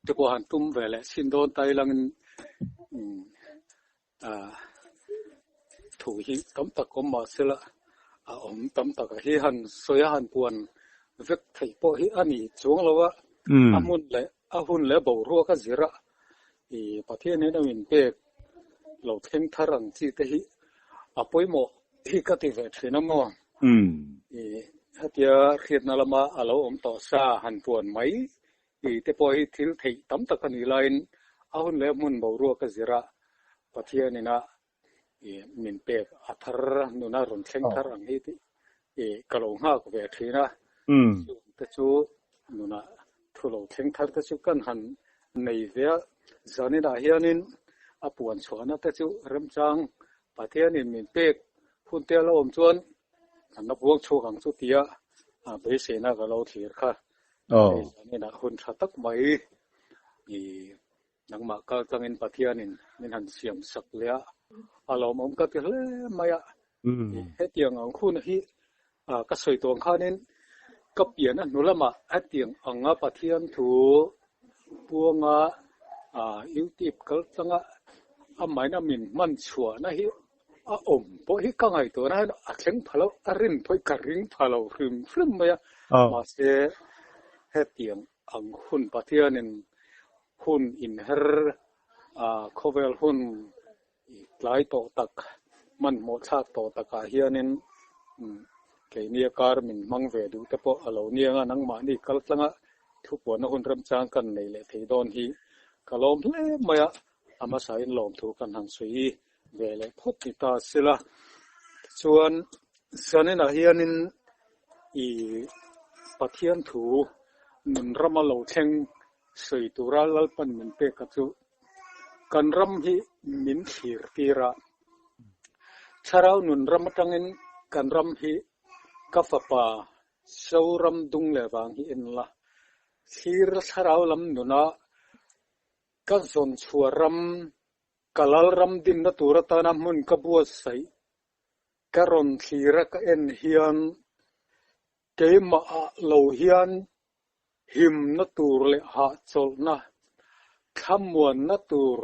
Te pawh han tum ve leh chhin dawn ta ilangin thu hi tam tak awm mah sela a awm tam tak a hi han sawi a han puan vek theih pawh hi a ni chuang lo a, a hmun leh a hun leh boruak a zir a, ih Pathian hian a min pek lo thleng thar ang chi te hi a pawimawh hi ka ti ve thin a maw? Ih hetia hriatna lama a lo awm tawh sa han puan mai Tih te pawh hi thil theih tam tak a nih laiin a hun leh hmun boruak a zir a, Pathianin a min pek a thar nuna rawn thleng thar ang hi tih ka lo nghak ve thin a. Chung te chu nuna thu lo thleng thar te chu kan han nei ve a, zaninah hianin a puan chhuahna te chu remchang Pathianin min pek hun te a lo awm chuan Kan la buang chhuak ang chu tia beiseina ka lo thlir kha. Hei zaninah hun tha tak mai i nangmah kal tlangin Pathianin min han siam sak leh a, a lawmawm ka ti hle mai a. Hetiang ang hun hi ka sawi tawh ang khanin ka pian a hnu lamah hetiang anga Pathian thu puanga YouTube kal tlanga amahin a min hman chhuahna hi A awm pawh hi ka ngaihtuahna hian a thleng pha lo, a rin pawh hi ka ring pha lo hrim hrim mai a. Mahse, hetiang ang hun Pathianin hun inher khawvel hun tlai tawh tak, hmanhmawh thlak tawh takah hianin keini a kar min hmang ve duh te pawh a lo niang a, nangmahni kal tlanga thupuanna hun remchang kan nei leh thei dawn hi ka lawm hle mai a, a hmasain lawmthu kan han sawi ve leh phawt ni ta sela. Tichuan, zaninah hianin i Pathian thu nun rama lo thleng sawi tura Lalpan min pek a chu kan ram hi min thlir tir a. Thlarau nun ram atangin kan ram hi ka fapa Zoram dung leh vang hi en la. Thlir thlarau lam nuna ka zawn chhuah ram Ka lalram dinna tur atana hmun ka buatsaih ka rawn thlir a ka en hian keimah ah lo hian himna tur leh hahchawlhna, thlamuanna tur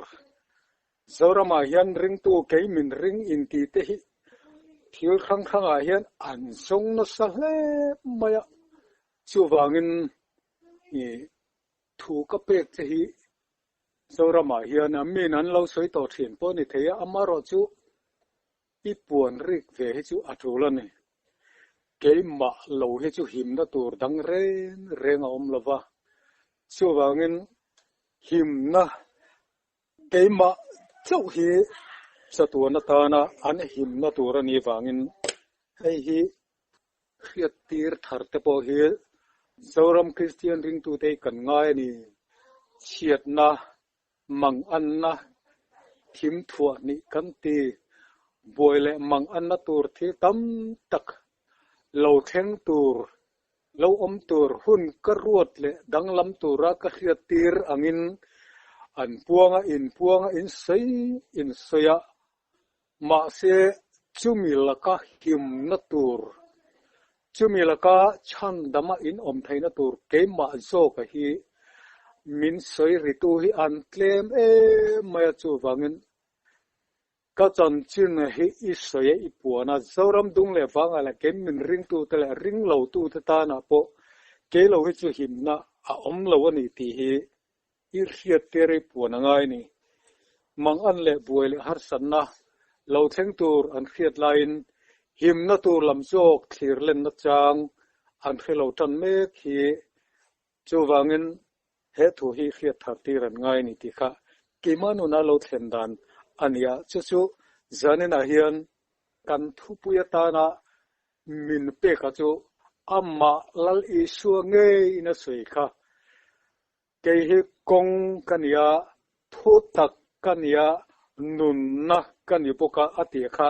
Zoramah hian ringtu kei min ring inti te hi thil hrang hrangah hian an zawng nasa hle mai a, chuvangin thu ka pek che hi Zoramah hian a min an lo sawi tawh thin pawh a ni thei a, amaherawhchu i puan rik ve hi chu a tul a ni. Keimah lo hi chu himna tur dang reng reng a awm lo va, chuvangin himna keimah chauh hi chatuan atana an himna tur a nih vangin hei hi Hriattir thar te pawh hi Zoram Kristian ringtute hi kan ngai a ni. Chhiatna, manganna, thim thuah hnih kan ti. Buai leh manganna tur thil tam tak lo thleng tur, lo awm tur hun ka ruat leh danglam tura ka hriattir angin an puanga inpuanga insawi insawi a Mahse, chumi laka himna tur, chumi laka chhandama inawm theihna tur keimah zawka hi min sawi ritu hi an tlem em mai a, chuvangin ka chanchin hi i sawi a, i puan a, Zoram dung leh vangah leh kei min ringtute leh ringlotute tanah pawh kei lo hi chu himna a awm lo a ni tih hi I hriat te rei puan a ngai ni. Mangan leh buai leh harsatna lo thleng tur an hriat laiin himna tur lam zawk thlir lenna chang an hre lo tan mek hi chuvangin he thu hi hriat thar tir an ngai ni tih kha keimah nuna lo thlen dan a ni a, chu chu zaninah hian kan thupui atana min peka chu amah Lal Isua ngeiin a sawi kha. Kei hi kawng ka nia, thu tak ka nia, nunna ka ni bawk a, a ti kha.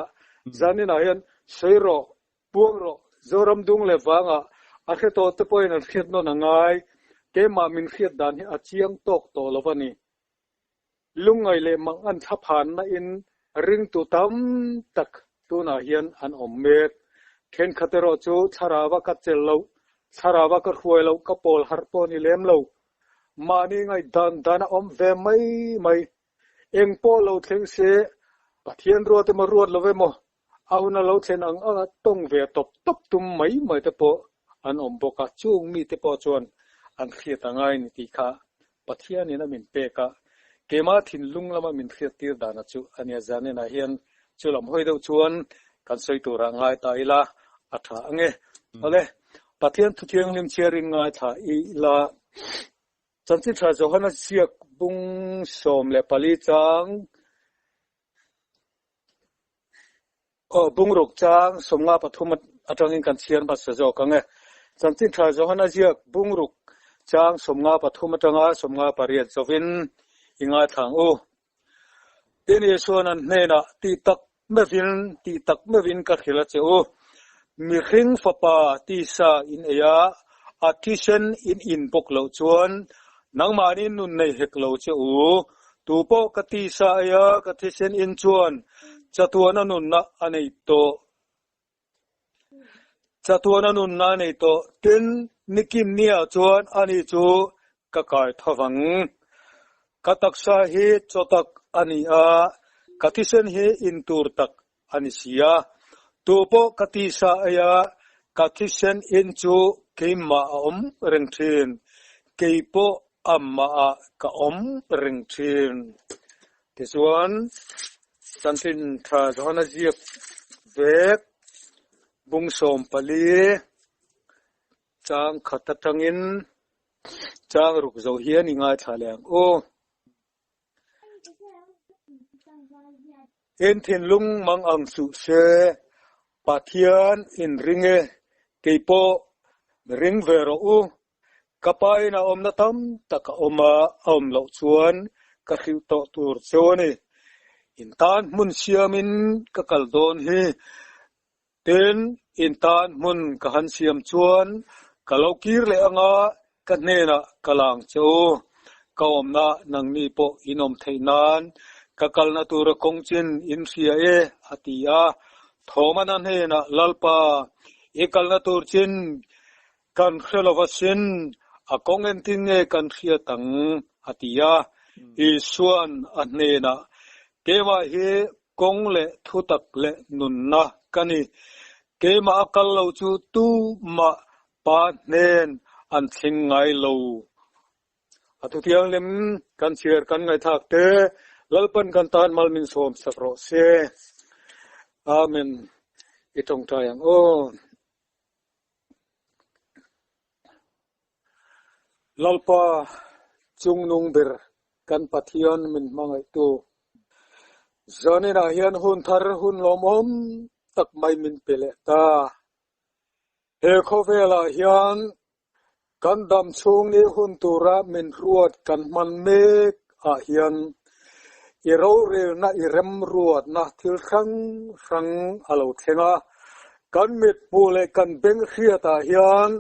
Zaninah hian sawi rawh, puang rawh, Zoram dung leh vangah a hre tawh te pawhin an hriat nawn a ngai, keimah min hriat dan hi a chiang tawk tawh lo a ni. Lungngaih leh mang an thlaphanna in ringtu tam tak tunah hian an awm mek. Thenkhat erawh chu thlarava ka chelh loh, thlarava ka hruai loh, ka pawl harh pawh ni lem lo. Mahni ngaihdan dan a awm ve mai mai. Eng pawh lo thleng se, Pathian ruat emaw ruat lo emaw, a hun a lo thlen ang anga tawng ve tawp tawp tum mai mai te pawh an awm bawk a, chung mite pawh chuan an hriat a ngai ni tih kha Pathianin a min pek a, keimah thinlung lama min hriattir dana chu a nia. Zaninah hian chu lam hawi deuh chuan kan sawi turah ngai ta ila a tha ang e. Awle, Pathian Thuthianghlim chhiarin ngaithla ila. Chanchin Tha Johana ziak bung 14 chang Aw, bungruk chang 53 atangin kan chhiar hmasa zawk ang e. Chanchin Tha Johana ziak bungruk chang 53 atanga 58 zawhin i ngaithla ang u. Tin Isuan an hnenah tih tak meuhin, tih tak meuhin ka hrilh a che u. Mihring fapa tisa in ei a, a thisen in in bawk loh chuan nangmahni nun nei hek lo che u. Tupawh ka tisa ei a, ka thisen in chuan chatuana nunna a nei tawh. Chatuana nunna a nei tawh. Tin, nikin niah chuan ani chu ka kai tho vang. Ka taksa hi chaw tak a ni a, ka thisen hi in tur tak a ni si a. Tupawh ka tisa ei a, ka thisen in chu keimah a awm reng thin. Keipawh amahah ka awm reng thin. Tichuan, Chanchin Tha Johana ziak vek bung 14 chang khat atangin chang ruk zo hian i ngaithla leh ang u. In thinlung mang ang suh se, Pathian in ring e, keipawh ring ve rawh u. Ka pa in a awmna tam tak a awm a, a awm loh chuan ka hrilh tawh tur cheu a ni. In tan hmun siamin ka kal dawn hi. Tin, in tan hmun ka han siam chuan ka lo kir leh anga ka hnenah ka lang che u. Ka awmna nangni pawh in awm theih nan ka kalna tura kawng chin in hria e, a ti a. Thawmana hnenah, Lalpa, i kalna tur chin Kan hre lo asin, a kawng entin nge kan hriat ang? a ti a. Isua'n a hnenah, Keimah hi kawng leh thutak leh nunna ka ni. Keimah a kal lo chu tumah Pa hnen an thleng ngai lo. A thuthianghlim kan chhiar kan ngaihthlak te Lalpan kan tan mal min sawm sak rawh se. Amen. I tawngtai ang aw. Lalpa chungnung ber kan Pathian min hmangaihtu zaninah hian hun thar hun lawmawm tak mai min pe leh ta. He khawvelah hian Kan dam chhung ni hun tura min ruat kan hman mek ah hian i rorelna i remruatna thil hrang hrang a lo thleng a. Kan mithmuh leh kan beng hriat ah hian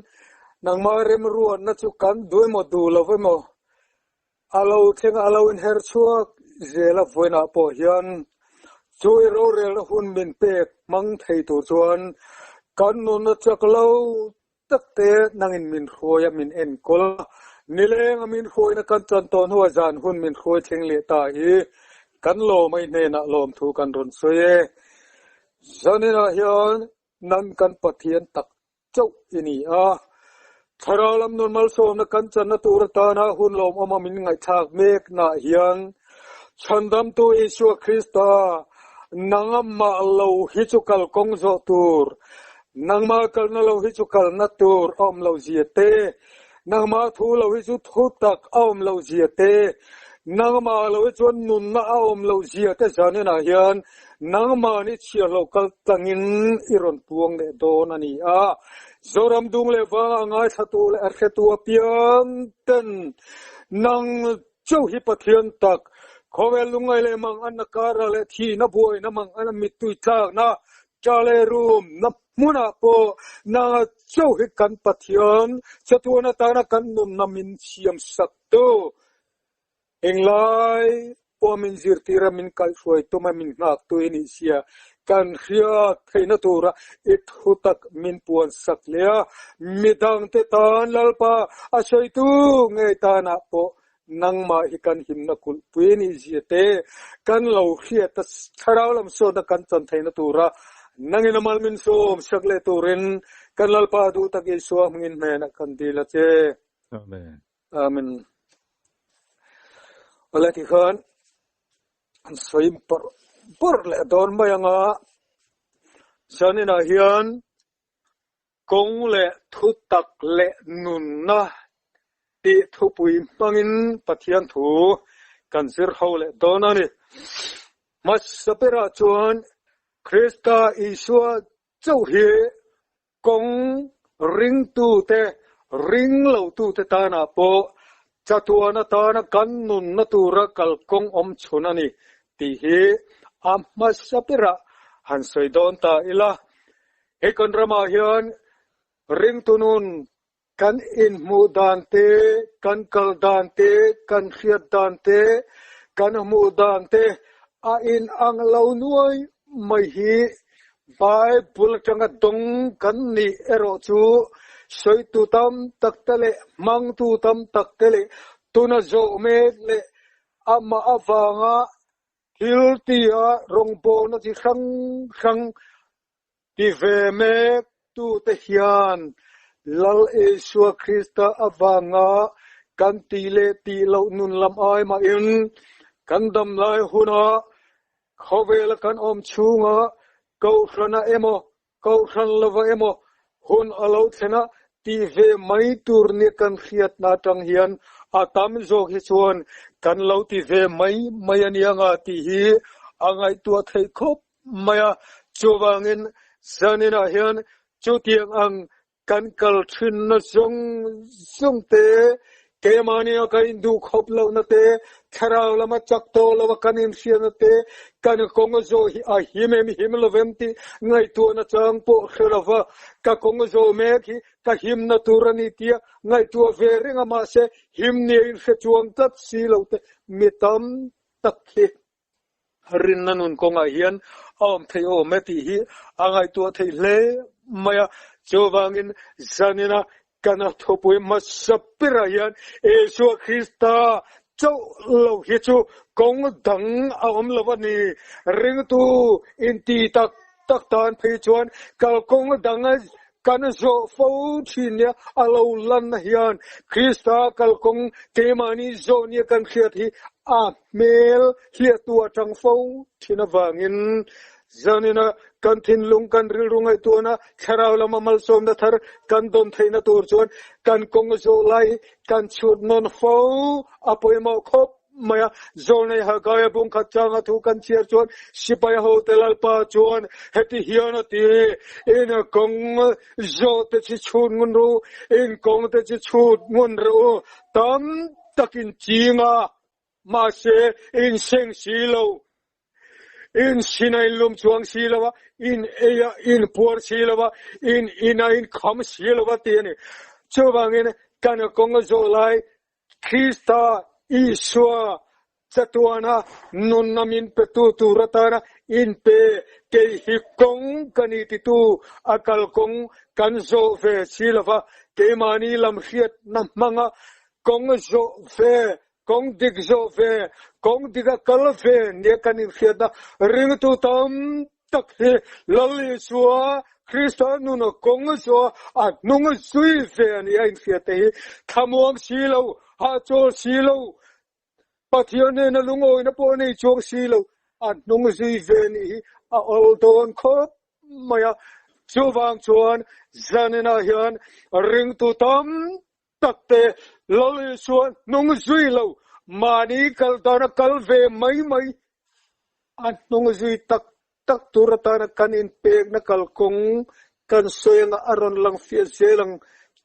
nangmah remruatna chu kan duh emaw duh lo emaw A lo thleng a lo inher chhuak zel a vawiinah pawh hian chu i rorelna hun min pek hmang thei tur chuan kan nunna chak lo tak te nangin min hruai a min enkawl a, nileng a min hruaina kan chan tawh hnuah zan hun min hruai thleng leh ta hi kan lawm a i hnenah lawmthu kan rawn sawi e. Zaninah hian nang kan Pathian tak chauh i ni a. Thlarau lam nun malsawmna kan channa tur atana hun lawmawma min ngaihthlak meknaah hian Chhandamtu Isua Krista, nangmah lo hi chu kalkawng zawh tur, nangmah kalna lo hi chu kalna tur a awm loh zia te, nangmah thu lo hi chu thu tak a awm loh zia te, nangmah lo hi chuan nunna a awm loh zia te zaninah hian Nangmahni chhiahlo kal tlangin i rawn puang leh dawn a ni a. Zoram dung leh vanga a ngaithlatu leh a hretu apiang ten nang chauh hi Pathian tak, khawvel lungngai leh mang anna kara leh thihna buaina mang anna mittui tlakna ṭa leh rum na hmunah pawh nanga chauh hi kan Pathian chatuan atana kan nunna min siamsak tu. Englai pawh min zirtir a, min kaihhruai tum a, min nghak tu i nih sia. Kan hriat theihna tura i thutak min puan sak leh a, midangte tan Lalpa a sawitu ngei tanah pawh nangmah hi kan himna kulhpui a nih zia te kan lo hriat a, thlarau lam sawtna kan chan theihna tura nangin a mal min sawm sak leh turin kan Lalpa duh tak Isua hmingin hnenah kan dil a che. Amen. Amen. Awle tikhan an sawi bawrh bawrh leh dawn mai anga zaninah hian kawng leh thutak leh nunna tih thupui hmangin Pathian thu kan zir ho leh dawn a ni. Hmasa berah chuan Krista Isua chauh hi Kawng ringtute, ring lotute tanah pawh chatuan atana kan nunna tura kalkawng awm chhun a ni tih hi a hmasa berah han sawi dawn ta ila. He kan ramah hian ringtu nun kan inhmuh dan te, kan kal dan te, kan hriat dan te, kan hmuh dan te a inang lo nuai mai hi Bible atanga dawng kan nih erawh chu sawitu tam tak te leh hmangtu tam tak te leh tuna zawh mek leh amah avanga thil tia rawngbawlna chi hrang hrang Ti ve mek tute hian Lal Isua Krista avanga kan tih leh tih loh nun lam ai mahin kan dam lai huna khawvela kan awm chhunga Kohhrana emaw Kohhran lova emaw hun a lo thlen a ti ve mai tur nia kan hriatna atang hian a tam zawk hi chuan kan lo ti ve mai mai a nia nga tih hi a ngaihtuah theih khawp mai a, chuvangin zaninah hian chutiang ang kan kal thinna zawng zawng te, keimahnia ka induh khawp lohna te, thlarau lama chak tawh loa kan inhriatna te, kan kawng zawh hi a him em him lovem tih ngaihtuahna chang pawh hre lova ka kawng zawh mek hi ka himna tur a ni tia ngaihtuah ve reng a, mahse him nia inhre chuang tlat si lo te mi tam tak hi. Rinna nun kawngah hian a awm theih awm e tih hi a ngaihtuah theih hle mai a. Chuvangin zanina kan a thupui hmasa berah hian Isua Krista chauh lo hi chu kawng dang a awm lo a ni. Ringtu inti tak tak tan phei chuan kalkawng dang kan zawh fo thin nia a lo lanna hian Krista kalkawng keimahni zawh nia kan hriat hi a hmel hliahtu a tang fo thin avangin zanina kan thinlung kan rilru ngaihtuahna thlarau lama malsawmna thar kan dawn theihna tur chuan kan kawng zawh lai kan chhut nawn fo a pawimawh khawp mai a, Zawlnei Hagaia bung khat changa thu kan chhiar chuan sipai hote Lalpa chuan heti hian a ti, In kawng zawh te chi chhut ngun ru, in kawng te chi chhut ngun rawh u, tam takin ching a, mahse in seng si lo, in sin a in lum chuang si lo a, in ei a in puar si lo a, in in a in kham si lo a ti a ni. Chuvangin kan kawng zawh lai Krista Isua chatuana nunna min petu tur atana inpe kei hi kawng ka ni titu a kalkawng kan zawh ve si lova, keimahni lam hriatna hmanga kawng zawh ve, kawng dik zawh ve, kawng dika kal ve nia kan inhriatna ringtu tam tak hi Lal Isua Krista nuna kawng chu a hnung zui ve a ni a inhriat te hi thlamuang si lo, hahchawl si lo, Pathian nena lungawina pawh nei chuang si lo, a hnung zui ve nih hi a awl dawn khawp mai a. Chuvang chuan zaninah hian ringtu tam tak te Lal Isua hnung zui lo, mahni kal dana kal ve mai mai A hnung zui tak tak tur atana kan inpekna kalkawng kan sawi anga a rawn lang fiah zel ang.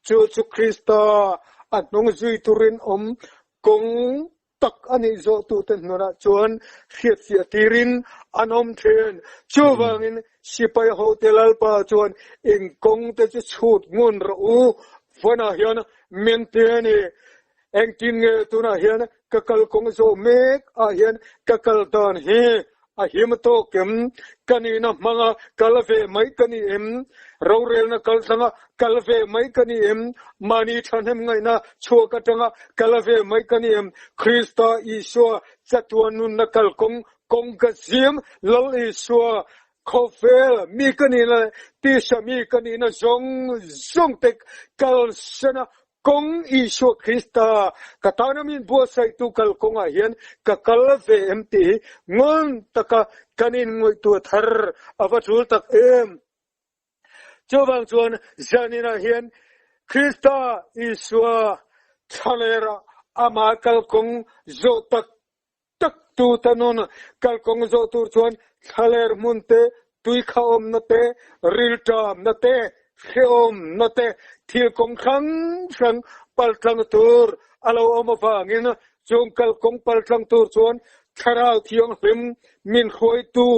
Chu chu Krista a hnung zui turin awm kawng tak a nih zawhtute hnunah chuan hriatfiah tirin an awm thin. Chuvangin sipai hote Lalpa chuan in kawngte chu chhut ngun rawh u, vawnah hian min ti a ni. Engtin nge tunah hian ka kalkawng zawh mek ah hian ka kal dan hi? A him tawk em? Ka nihna hmanga kal ve mai ka ni em? Rorelna kaltlanga kal ve mai ka ni em? Mahni thahnem ngaihna chhuak atanga kal ve mai ka ni em? Krista Isua chatuan nunna kalkawng kawng ka zim, Lal Isua khawvel mi ka nihna leh tisa mi ka nihna zawng zawng te kalsana Kawng Isua Krista, ka tana min buatsaihtu kalkawngah hian ka kal ve em tih hi ngawn taka kan inngaihtuah thar a va tul tak em! Chuvang chuan zaninah hian Krista Isua thlalera amah kalkawng zawh tak tak tu ta nun kalkawng zawh tur chuan thlaler hmun te, tui kha awmna te, rilṭamna te, hrehawmna te, thil kawng hrang hrang paltlang tur a lo awm avangin chung kalkawng paltlang tur chuan Thlarau Thianghlim min hruaitu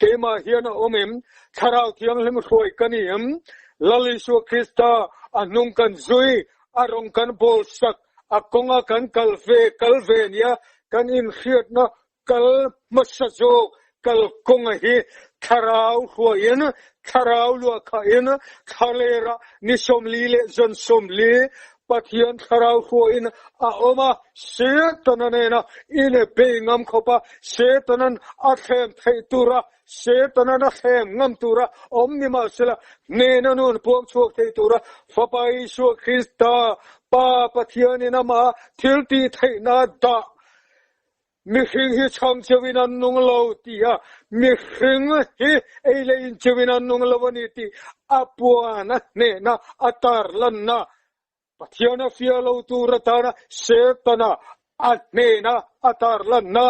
keimah hian a awm em? Thlarau Thianghlim hruai ka ni em? Lal Isua Krista a hnung kan zui, a rawng kan bawlsak A kawnga kan kal ve kal ve nia kan inhriatna kal hmasa zawk kal kawnga hi thlarau hruaiin, thlarau luahkhahin, thlalera ni 40 leh zan 40 Pathian thlarau hruaiin a awm a, Setana nena inbei ngam khawpa Setanan a thlem theih tura Setanan a thlem ngam tura awm ni mahsela, hnena nun puang chhuak thei tura Fapa Isua Krista, Pa Pathianin amah thil tih theihna dah mihring hi chhang cheuhin an nung lo ti a, mihring hi ei leh in cheuhin an nung lo a ni tih a puan a hnehna a tarlanna Pathian a fiah lo tur atana Setana a hnena a tarlanna,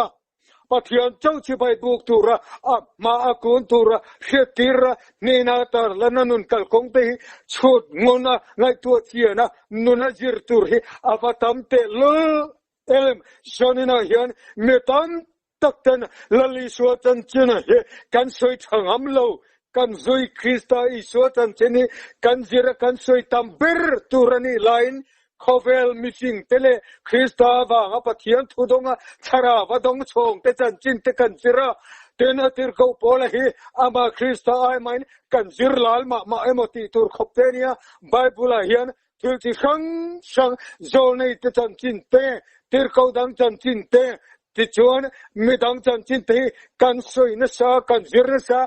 Pathian chauh chibai buk tura a hma a kun tura hriattir a hnena a tarlanna nun kalkawng te hi chhut ngawn a ngaihtuah chian a nun a zir tur hi a va tam tehlul em. Zaninah hian mi tam tak ten Lal Isua chanchin hi kan sawi tha ngam lo. Kan zui Krista Isua chanchin hi kan zir a kan sawi tam ber tur a nih laiin khawvel mifing te leh Krista avanga Pathian thu dawnga thlarau a dawng chhawng te chanchin te kan zir a. Tin, a tirhkoh Paula hi amah Krista ai mahin kan zir lal mah mah emaw tih tur khawp te a nia. Bible-ah hian Thil chi hrang hrang zawlnei te chanchin te, tirhkoh dang chanchin te, tichuan midang chanchin te hi kan sawi nasa, kan zir nasa.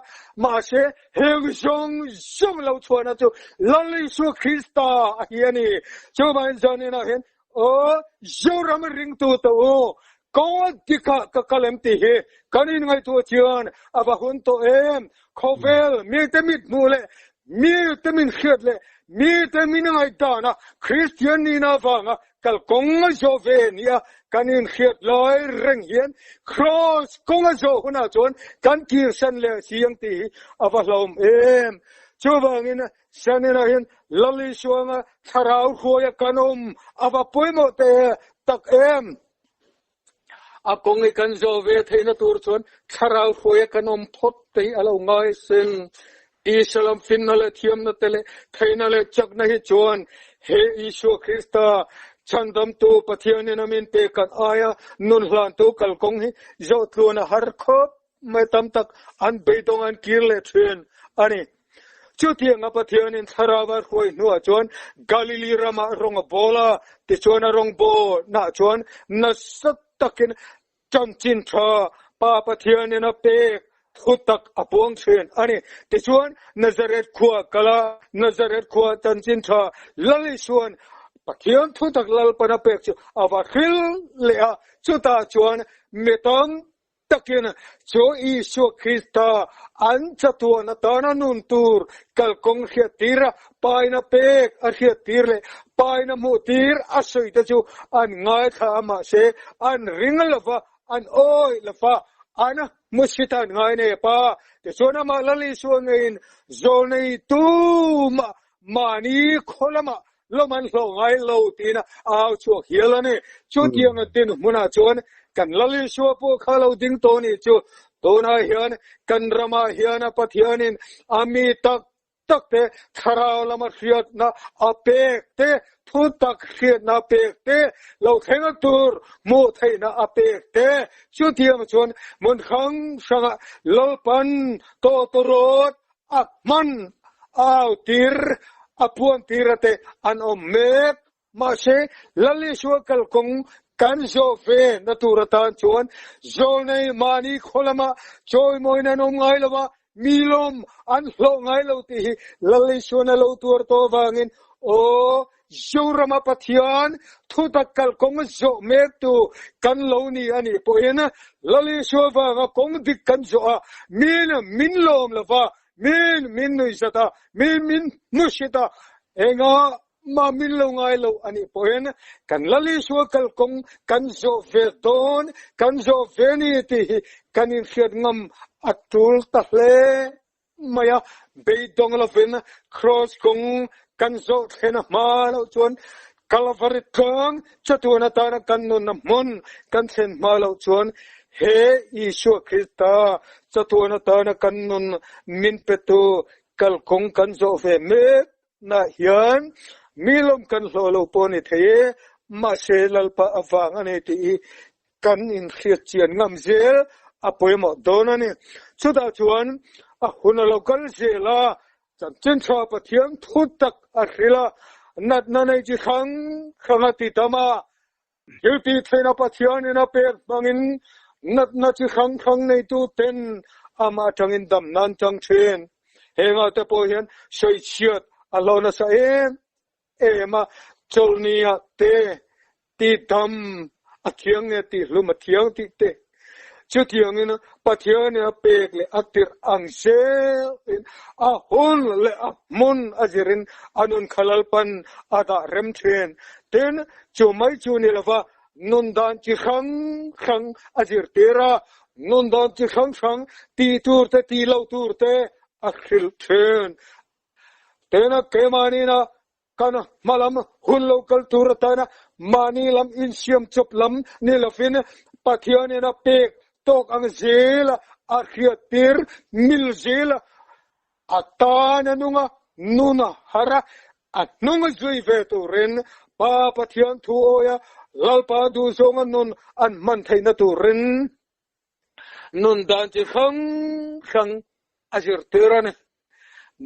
Mahse, heng zawng zawng lo chhuahna chu Lal Isua Krista a hi a ni. Chuvangin zaninah hian, Aw Zoram ringtu te u, Kaw dikah ka kal em tih hi kan inngaihtuah chuan a va hun tawh em? Khawvel mite mit hmuh leh mite min hriat leh mite min ngaihdan a Kristian nihna avanga kalkawng a zawh ve nia kan inhriat lai reng hian Kraws kawng a zawh hunah chuan kan kirsan leh si ang tih hi a va hlauhawm em? Chuvangin Saninah hian Lal Isuanga thlarau hruaia kan awm a va pawimawh teh tak em? A kawng i kan zawh ve theihna tur chuan thlarau hruaia kan awm phawt te hi a lo ngai sin. Tisa lam finna leh thiamna te leh theihna leh chakna hi chuan he Isua Krista chhandamtu Pathianin a min pek kan aia nun hlantu kalkawng hi zawh tluan a har khawp mai tam tak an beidawng an kir leh thin a ni. Chutianga Pathianin thlarau a hruai hnuah chuan Galili ramah rawng a bawl a, tichuan a rawngbawlnaah chuan nasa takin chanchin tha Pa Pathianin a pek thutak a puang thin a ni. Tichuan Nazareth khua a kal a, Nazareth khua chanchin tha Lal Isua'n Pathian thutak Lalpan a pek chu a va hril leh a, chutah chuan mi tam takin chu Isua Krista an chatuan atana nun tur kalkawng hriattir a, paina pek a hriattir leh paina hmuhtir a sawi te chu an ngaithla a, mahse an ring lova, an awih lova, an hmusit an ngai nei a pa. Tichuan amah Lal Isua ngeiin zawlnei tumah mahni khaw lamah Lawm an hlawh ngai lo tiin a au chhuak hial a ni. Chutiang a din hmunah chuan kan Lal Isua pawh kha lo ding tawh a nih chu. Tunah hian kan ramah hian a Pathianin a mi tak tak te, thlarau lama hriatna a pek te, thutak hriatna a pek te, lo thleng tur hmuh theihna a pek te, chutiang chuan hmun hrang hrangah Lalpan tawtawrawt a hman au tir a puan tir a te an awm mek. Mahse, Lal Isua kalkawng kan zawh ve na tur atan chuan zawlnei mahni khaw lama chawimawina an awm ngai lo va, mi lawm an hlawh ngai lo tih hi Lal Isuan a lo tuar tawh avangin, Aw, Zorama Pathian thutak kalkawng zawh mektu kan lo ni a nih pawhin Lal Isua vanga kawng dik kan zawh a, min min lawm lo va, min min nuihzat a, min min hmuhsit a, enga Mah min lo ngai lo a nih pawhin kan Lal Isua kalkawng kan zawh ve dawn, kan zawh ve ni tih hi kan inhriat ngam a tul ta hle mai a. Beidawng lovin Kraws kawng kan zawh thlen a hma loh chuan Kalvari tlang chatuan atana kan nunna hmun kan thlen hma loh chuan he Isua Krista chatuan atana kan nun min petu kalkawng kan zawh ve mek Na hian mi lawm kan hlawh lo pawh a ni thei e, mahse Lalpa avang a ni tih hi kan inhriat chian ngam zel a pawimawh dawn a ni. Chutah chuan a hun a lo kal zel a, chanchin tha Pathian thu tak a hrilh a, natna nei chi hrang hrang a ti tam a, Thil tih theihna Pathianin a pek hmangin natna chi hrang hrang neitu ten amah atangin dam nan chang thin. Hengah te pawh hian sawichhiat a hlauh nasa em em a, chawlhniah te tih dam a thiang nge tih hlum a thiang tih te Chutiangin Pathianin a pek leh a tirh ang zelin a hun leh a hmun a zirin a nun kha Lalpan a dah rem thin. Tin, chu mai chu ni lova nun dan chi hrang hrang a zirtir a, nun dan chi hrang hrang tih tur te tih loh tur te a hrilh thin. Tin, keimahniina Kan hmalam hun lo kal tur atana mahni lam insiam chawp lam ni lovin Pathianin a pek tawk ang zel a hriattir mil zel a tan a nung a, nun a har a, a hnung zui ve turin Pa Pathian thu awia Lalpa duhzawnga nun an hman theihna turin Nun dan chi hrang hrang a zirtir a ni.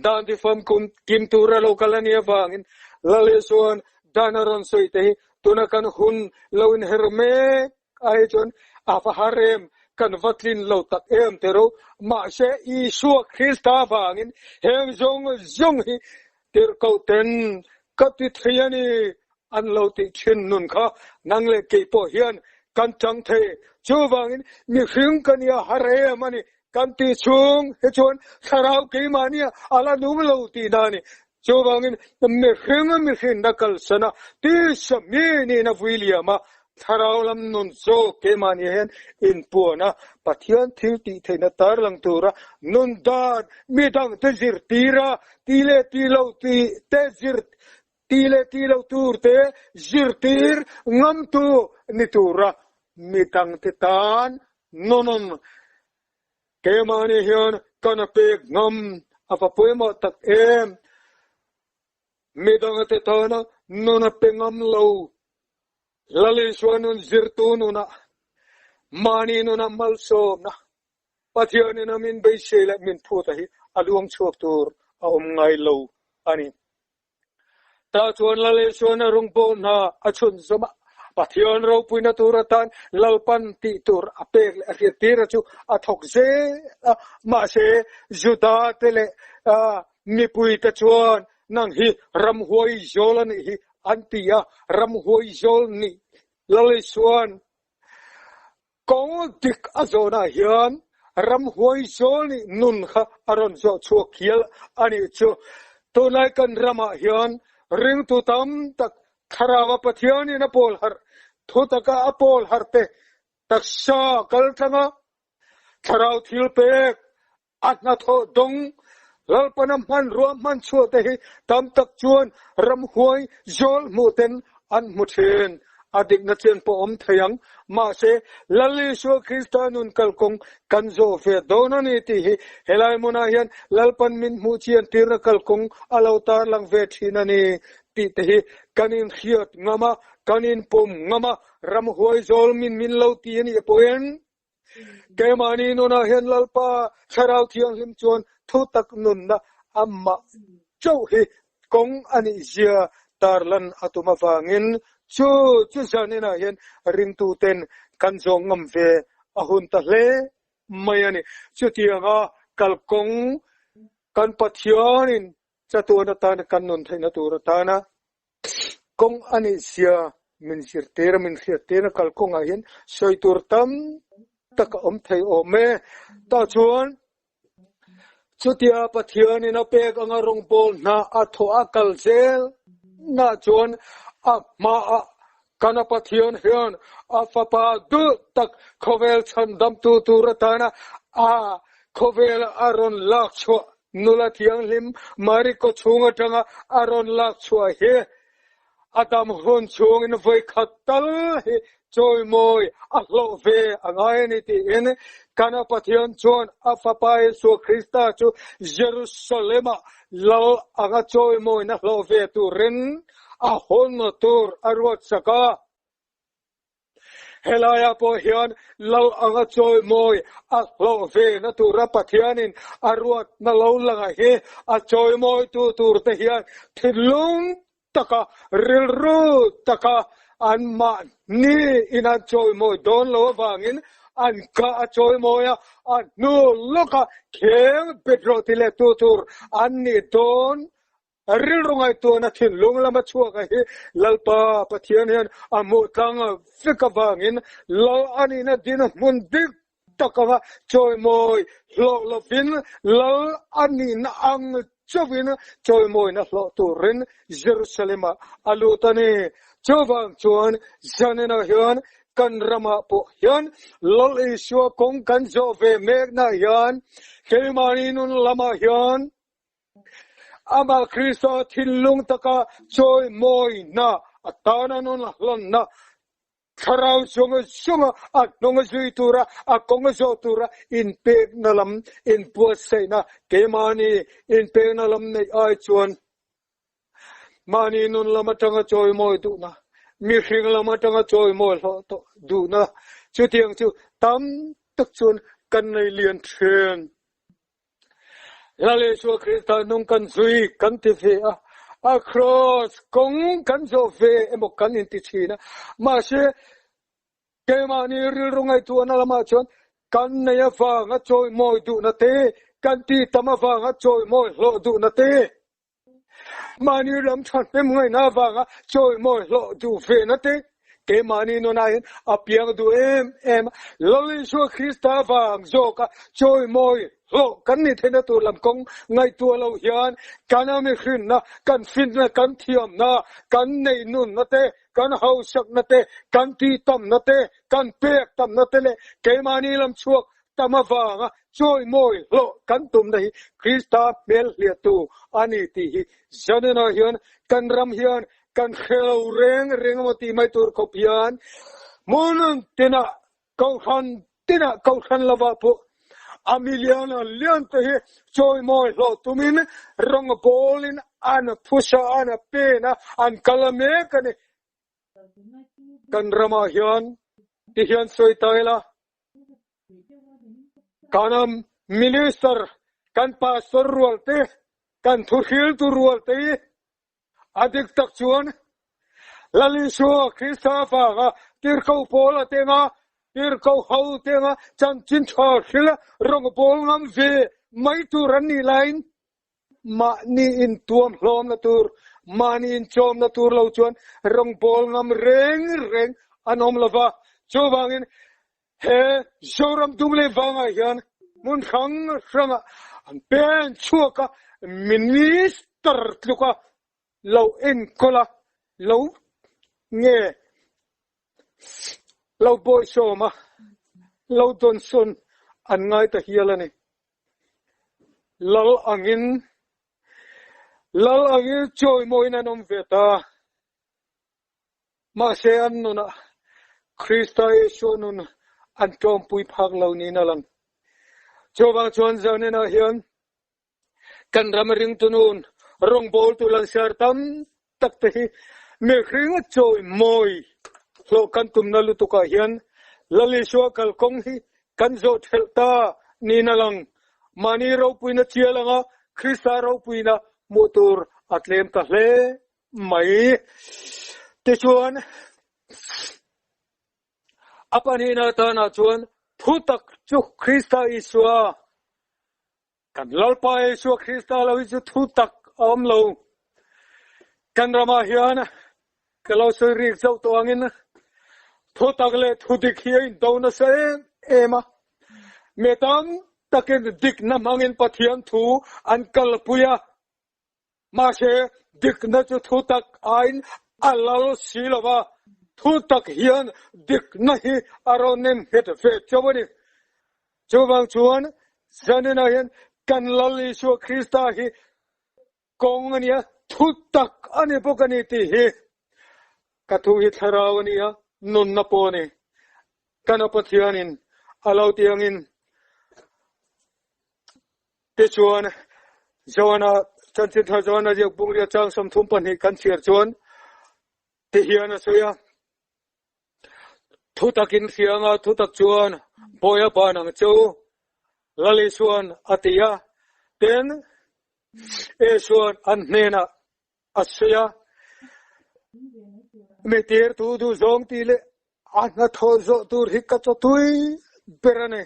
Dan ti famkum kim tura lo kal a nih avangin Lal Isua'n dan a rawn sawi te hi tuna kan hun lo inher mek ai chuan a va har em, kan va tlin lo tak em ti ro. Mahse Isua Krista avangin heng zawng zawng hi tirhkoh ten ka ti thei a ni An lo tih thin nun kha nang leh kei pawh hian kan chang thei. Chuvangin mihring ka nia har em a ni kan tih chhung hi chuan thlarau keimahnia a la nung lo tihna a ni. Chuvangin mihring mihrinna kalsan a tisa mi niin a vui liam a, thlarau lam nun zawk keimahni hian inpuan a, Pathian thil tih theihna tarlang tura nun dan midangte zirtir a, ti leh ti lo tih te zir Ti leh ti lo tur te zirtir ngamtu ni tura midangte tan nawnawm keimahni hian kan a pek ngam a va pawimawh tak em. Midangte tana nawn a pe ngam lo. Lal Isua nun zirtu nunah mahni nunah malsawmna Pathianin a min beisei leh min phut a hi a luang chhuak tur a awm ngai lo a ni. Tah chuan Lal Isuan a rawngbâwl hna a chhunzawm a, Pathian ropuina tur atan Lalpan tih tur a pek leh a hriattira chu a thawk zel a. Mahse, Judate leh mipuite chuan, Nang hi ramhuai zawl a nih hi, an ti a. Ramhuai zawl nih Lal Isuan Kawng dik a zawnah hian ramhuai zawl nih nun kha a rawn zawh chhuak hial a nih chu. Tunlai kan ramah hian ringtu tam tak Thlarau a Pathianin a pawl harh, thutaka a pawl harh te taksa kaltlanga Thlarau thil pek A hnathawh dawng Lalpana hmanrua hman chhuah te hi tam tak chuan ramhuai zawl hmuh ten an hmu thin. A dikna chen pawh awm thei ang. Mahse, Lal Isua Krista nun kalkawng kan zawh ve dawn a ni tih hi helai hmunah hian Lalpan min hmuh chian tirna kalkawng a lo tarlang ve thin a ni tih te hi kan inhriat ngam a, kan inpawm ngam a, ramhuai zawl min min lo ti a nih pawhin Keimahni nunah hian Lalpa Thlarau Thianghlim chuan thutak nunna amah chauh hi kawng a nih zia tarlan a tum avangin chu chu zaninah hian ringtuten kan zawng ngam ve a hun ta hle mai a ni. Chutianga kalkawng kan Pathianin chatuan atana kan nun theihna tur atana Kawng a nih sia min zirtir a, min hriattir a kalkawngah hian sawi tur tam tak a awm thei awm e. Tah chuan chutia Pathianin a pek anga rawngbâwl hna a thawh a kal zel nah chuan a hmaah kana Pathian hian a fapa duh tak khawvel chhandamtu tur atana a khawvel a rawn lak chhuah Nula thianghlim Mari kawchhung atanga a rawn lak chhuah hi a dam hun chhungin vawi khat tal hi chawimawi a hlawh ve a ngai a ni tiin Kana Pathian chuan a Fapa Isua Krista chu Jerusalem-ah Lal anga chawimawina hlawh ve turin a hawn tur a ruatsak a. Helaiah pawh hian Lal anga chawimawi a hlawh ve na tura Pathianin a ruatna lo langa hi a chawimawitu turte hian thinlung taka, rilru taka anmahni in an chawimawi dawn lo avangin an kah a chawimawi a, a hnu lawka kheng bet rawh ti leh tu tur an nih dawn Rilru ngaihtuahna thinlung lama chhuak a hi Lalpa Pathian hian a hmuh tlang vek avangin Lal a nihna din hmun dik tak anga chawimawi hlawh lovin Lal a nihna ang chauhin chawimawina hlawh turin Jerusalem-ah a lut a ni. Chuvang chuan zaninah hian kan ramah pawh hian Lal Isua kawng kan zawh ve meknaah hian keimahni nun lamah hian Amah Krista thinlung taka chawimawina atana nun hlanna thlarau zawng zawnga a hnung zui tura a kawng zawh tura inpekna lam inbuatsaihna keimahni inpekna lam neih ai chuan mahni nun lam atanga chawimawi duhna mihring lam atanga chawimawi hlawh tawh duhna chutiang chu tam tak chuan kan nei lian thin. Lal Isua Krista nung kan zui kan ti ve a, a kraws kawng kan zawh ve emaw kan inti thin a. Mahse, keimahni rilru ngaihtuahna lamah chuan kan nei avanga chawimawi duhna te, kan tih tam avanga chawimawi hlawh duhna te, Mahni ram thahnem ngaihna avanga chawimawi hlawh duh vena te keimahni nunah hian a piang duh em em a. Lal Isua Krista vang zawka chawimawi hlawh kan nih theihna tur lam kawng ngaihtuah lo hian kan mihrinna, kan finna, kan thiamna, kan neihnunna te, kan hausakna te, kan tihtamna te, kan pek tamna te leh keimahni lam chhuak tam avanga chawimawi hlawh kan tumna hi Krista hmel hliahtu a ni tih hi zaninah hian kan ram hian kan hre lo reng reng emaw tih mai tur khawp hian hmun tinah kohhran tinah kohhran lovah pawh a milian a lian te hi chawimawi hlawh tumin rawng bawlin an phusa an pen a an kal mek a ni. Kan ramah hian tihian sawi ta ila. Kan minister, kan pastor rual te, kan thuhriltu rual te hi a dik tak chuan Lal Isua Krista avanga tirhkoh pawl a tenga, tirhkoh ho tenga chanchin tha hril rawngbawl ngam ve mai tur an nih laiin Mahni intuam hlawmna tur, mahni inchawmna tur lo chuan rawngbâwl ngam reng reng an awm lo va. Chuvangin he Zoram dung leh vangah hian hmun hrang hrangah an pen chhuak a, Minister tluka lo enkawl a, lo nge lo bawihsawm a, lo dawnsawn an ngai ta hial a ni. Lal angin Lal angin chawimawiin an awm ve ta. Mahse an nunah Krista Isua nun an tlawmpui phak lo niin a lang. Chuvang chuan Zaninah hian Kan ram ringtu nun rawngbawltu langsar tam tak te hi mihring a chawi mawi hlawh kan tumna lutukah hian Lal Isua kalkawng hi kan zawh thelh ta niin a lang. Mahni ropuina chial anga Krista ropuina hmuh tur a tlem ta hle mai. Tichuan, a pahnihna tanah chuan thutak chu Krista Isua Kan Lalpa Isua Krista lo hi chu thu tak a awm lo. Kan ramah hian ka lo sawi rik zauh tawh angin thu tak leh thu dik hi a indo nasa em em a. Mi tam takin dikna hmangin Pathian thu an kalpui a. Mahse, dikna chu thutak aiin a lal si lo va, thutak hian dikna hi a rawn nem nghet ve chauh a ni. Chuvang chuan, zaninah hian kan Lal Isua Krista hi kawng a nia, thutak a ni bawk a ni tih hi ka thu hi thlarau a ni a, nunna pawh a ni. Kan a Pathianin a lo ti angin Tichuan, Joana, Chanchin Thar Joana ziak bungria chang 32 kan chhiar chuan tihian a sawi a, Thutak in hria anga thutak chuan bawi a ban ang che u, Lal Isuan a ti a. Tin, Isuan an hnenah a sawi a, Mi tirtu duhzawng tih leh a hnathawh zawh tur hi ka chawtui ber a ni.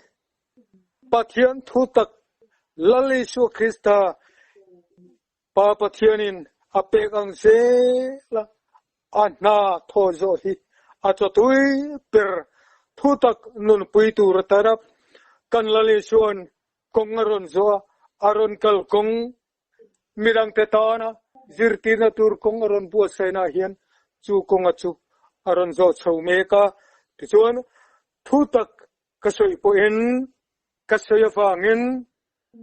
Pathian thu tak Lal Isua Krista Pa Pathianin a pek ang zel a, a hna thawh zawh hi a chawtui ber thu tak nunpui tur a tar a. Kan Lal Isua'n kawng a rawn zawh a, a rawn kal kawng Midangte tana zirtirna tur kawng a rawn buatsaihnaah hian chu kawnga chu a rawn zawh chho mek a. Tichuan, thu tak ka sawi pawhin ka sawi avangin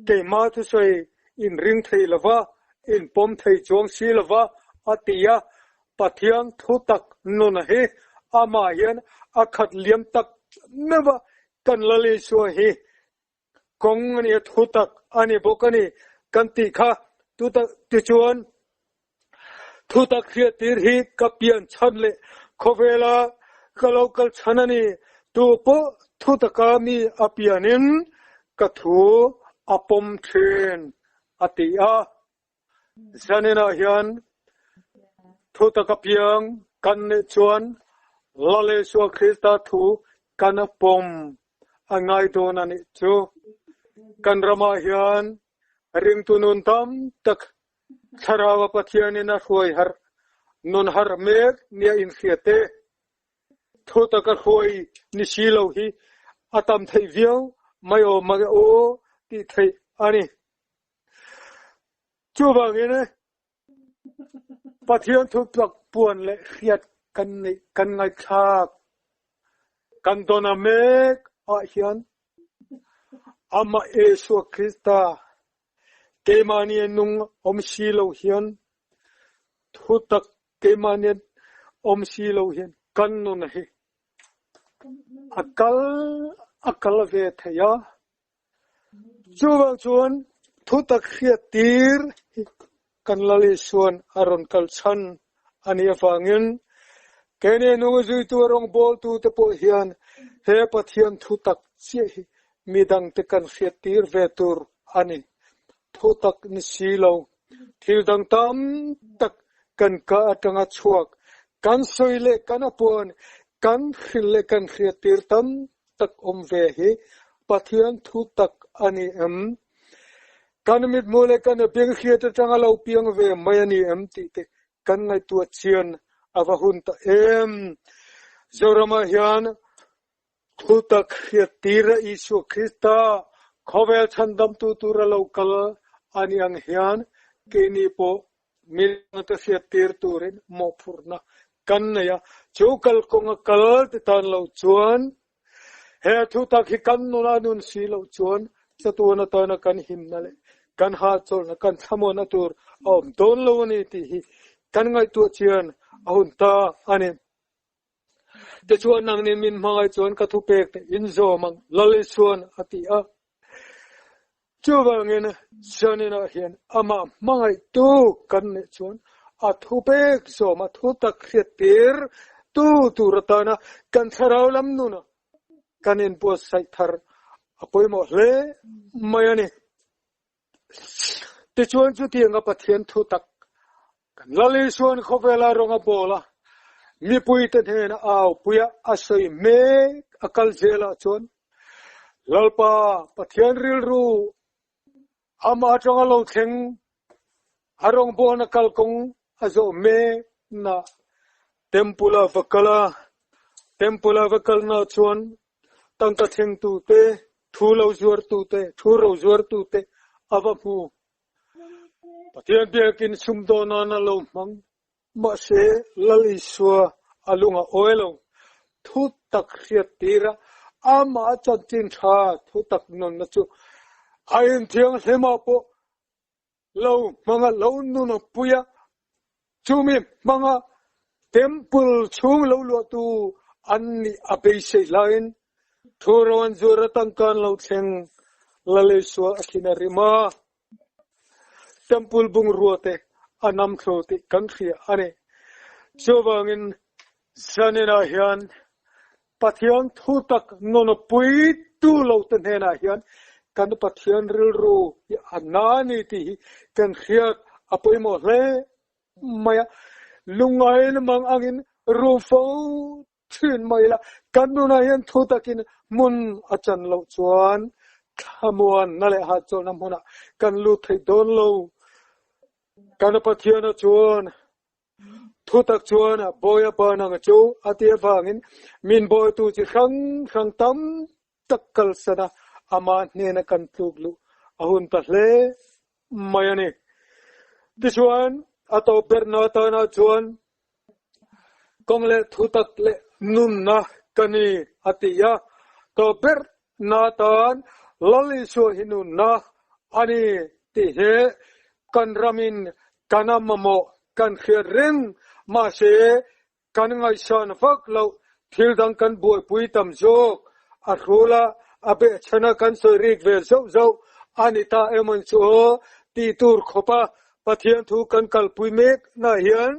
keimah thusawi inring thei lova, inpawm thei chuang si lova a ti a. Pathian thu tak nuna hi amah hian a khat liam tak meuh a, kan Lal Isua hi Kawng a nia thu tak a ni bawk a ni kan tih kha tichuan thu tak hriattir hi ka pian chhan leh khawvela ka lo kal chhan a ni. Tu pawh thu taka mi a pianin ka thu a pawm thin a ti a. Zaninah hian thutak apiang kan nih chuan Lal Isua Krista thu kan pawm a ngai dawn a nih chu. Kan ramah hian ringtu nun tam tak Thlarau a Pathianin a hruai harh, nun harh mek nia inhriat e. Thutak a hruai ni si lo hi a tam theih viau mai awm mang e aw tih theih a ni. Chuvangin Pathian thutlak puan leh hriat kan neih kan ngaihthlak kan don a mek ah hian amah Isua Krista keimahni a nung awm si lo hian thutak keimahni awm si lo hian kan nun hi a kal a kal ve thei a. Chuvang chuan thutak hriattir hi kan Lal Isua'n a rawn kal chhan a nih avangin keini nung zuitu a rawngbawltute pawh hian he Pathian thutak chiah hi midangte kan hriattir ve tur a ni. Thutak ni si lo, thil dang tam tak kan ka atanga chhuak, kan sawi leh kan a puan, kan hrilh leh kan hriattir tam tak awm ve hi Pathian thu tak a ni em? Kan mithmuh leh kan beng hriat atanga lo piang ve mai a ni em tih te kan ngaihtuah chian a va hun ta em? Zoramah hian thu tak hriat tira Isua Krista khawvel chhandamtu tura lo kal a ni ang hian keini pawh Milangte hriattir turin mawhphurhna kan nei a, chu kalkawnga kal ti tan lo chuan he thutak hi kan nuna nun si loh chuan chatuan atana kan himna leh kan hahchawlhna, kan thlamuanna tur a awm dawn lo a ni tih hi kan ngaihtuah chian a hun ta a ni. Tichuan nangni min hmangaih chuan ka thupek te in zawm ang, Lal Isuan a ti a. Chuvangin zaninah hian amah hmangaihtu kan nih chuan a thupek zawm a thutak hriattir tu tur atana kan thlarau lam nuna kan inbuatsaih thar a pawimawh hle mai a ni. Tichuan chutianga Pathian thutak kan Lal Isuan khawvela rawng a bawl a, mipuite hnena aupuia a sawi mek a kal zelah chuan Lalpa Pathian rilru amah atanga lo thleng a rawngbawlna kalkawng a zawh mekna Temple a va kal a, Temple a va kalna chuan tangka thlengtute, thu lo zuartute, thu ro zuartute a va hmu. Pathian biakin sumdawn nan a lo hmang. Mahse, Lal Isua a lung a awi lo. Thu tak hriat tira amah chanchin tha thu tak nunna chu a inthianghlimah pawh lo hmanga lo nun a pui a, chumi hmanga temple chhung lo luahtu an nih a beisei hlaiin thu ro an zuar a tangka an lo thleng Lal Isua a thin a rim a. Temple bungrua te a nam thlo tih kan hria a ni. Chuvangin zaninah hian Pathian thutak nunpui tu lo te hnenah hian kan Pathian rilru hi a na a ni tih hi kan hriat a pawimawh hle mai a. Lungngai mang angin rum fo thin mai la, kan nunah hian thutakin hmun a chan loh chuan thlamuanna leh hahchawlhna hmunah kan lut thei dawn lo. Kan Pathiana chuan Thutak chuan bawi a ban ang chu a ti avangin min bawitu chi hrang hrang tam tak kalsan a, amah hnena kan tluk luh a hun ta hle mai a ni. Tichuan, a tawp berna atana chuan kawng leh thutak leh nunna ka ni a ti a, tawp berna atan Lal Isua hi nunna a ni tih hi kan ramin kan a mamawh kan hriat reng mahse kan ngaihsan vak loh thil dang kan buaipui tam zawk a hrul a, a behchhan a kan sawi rik ve zauh zauh a ni ta emawn chu aw tih tur khawp a Pathian thu kan kalpui mek na hian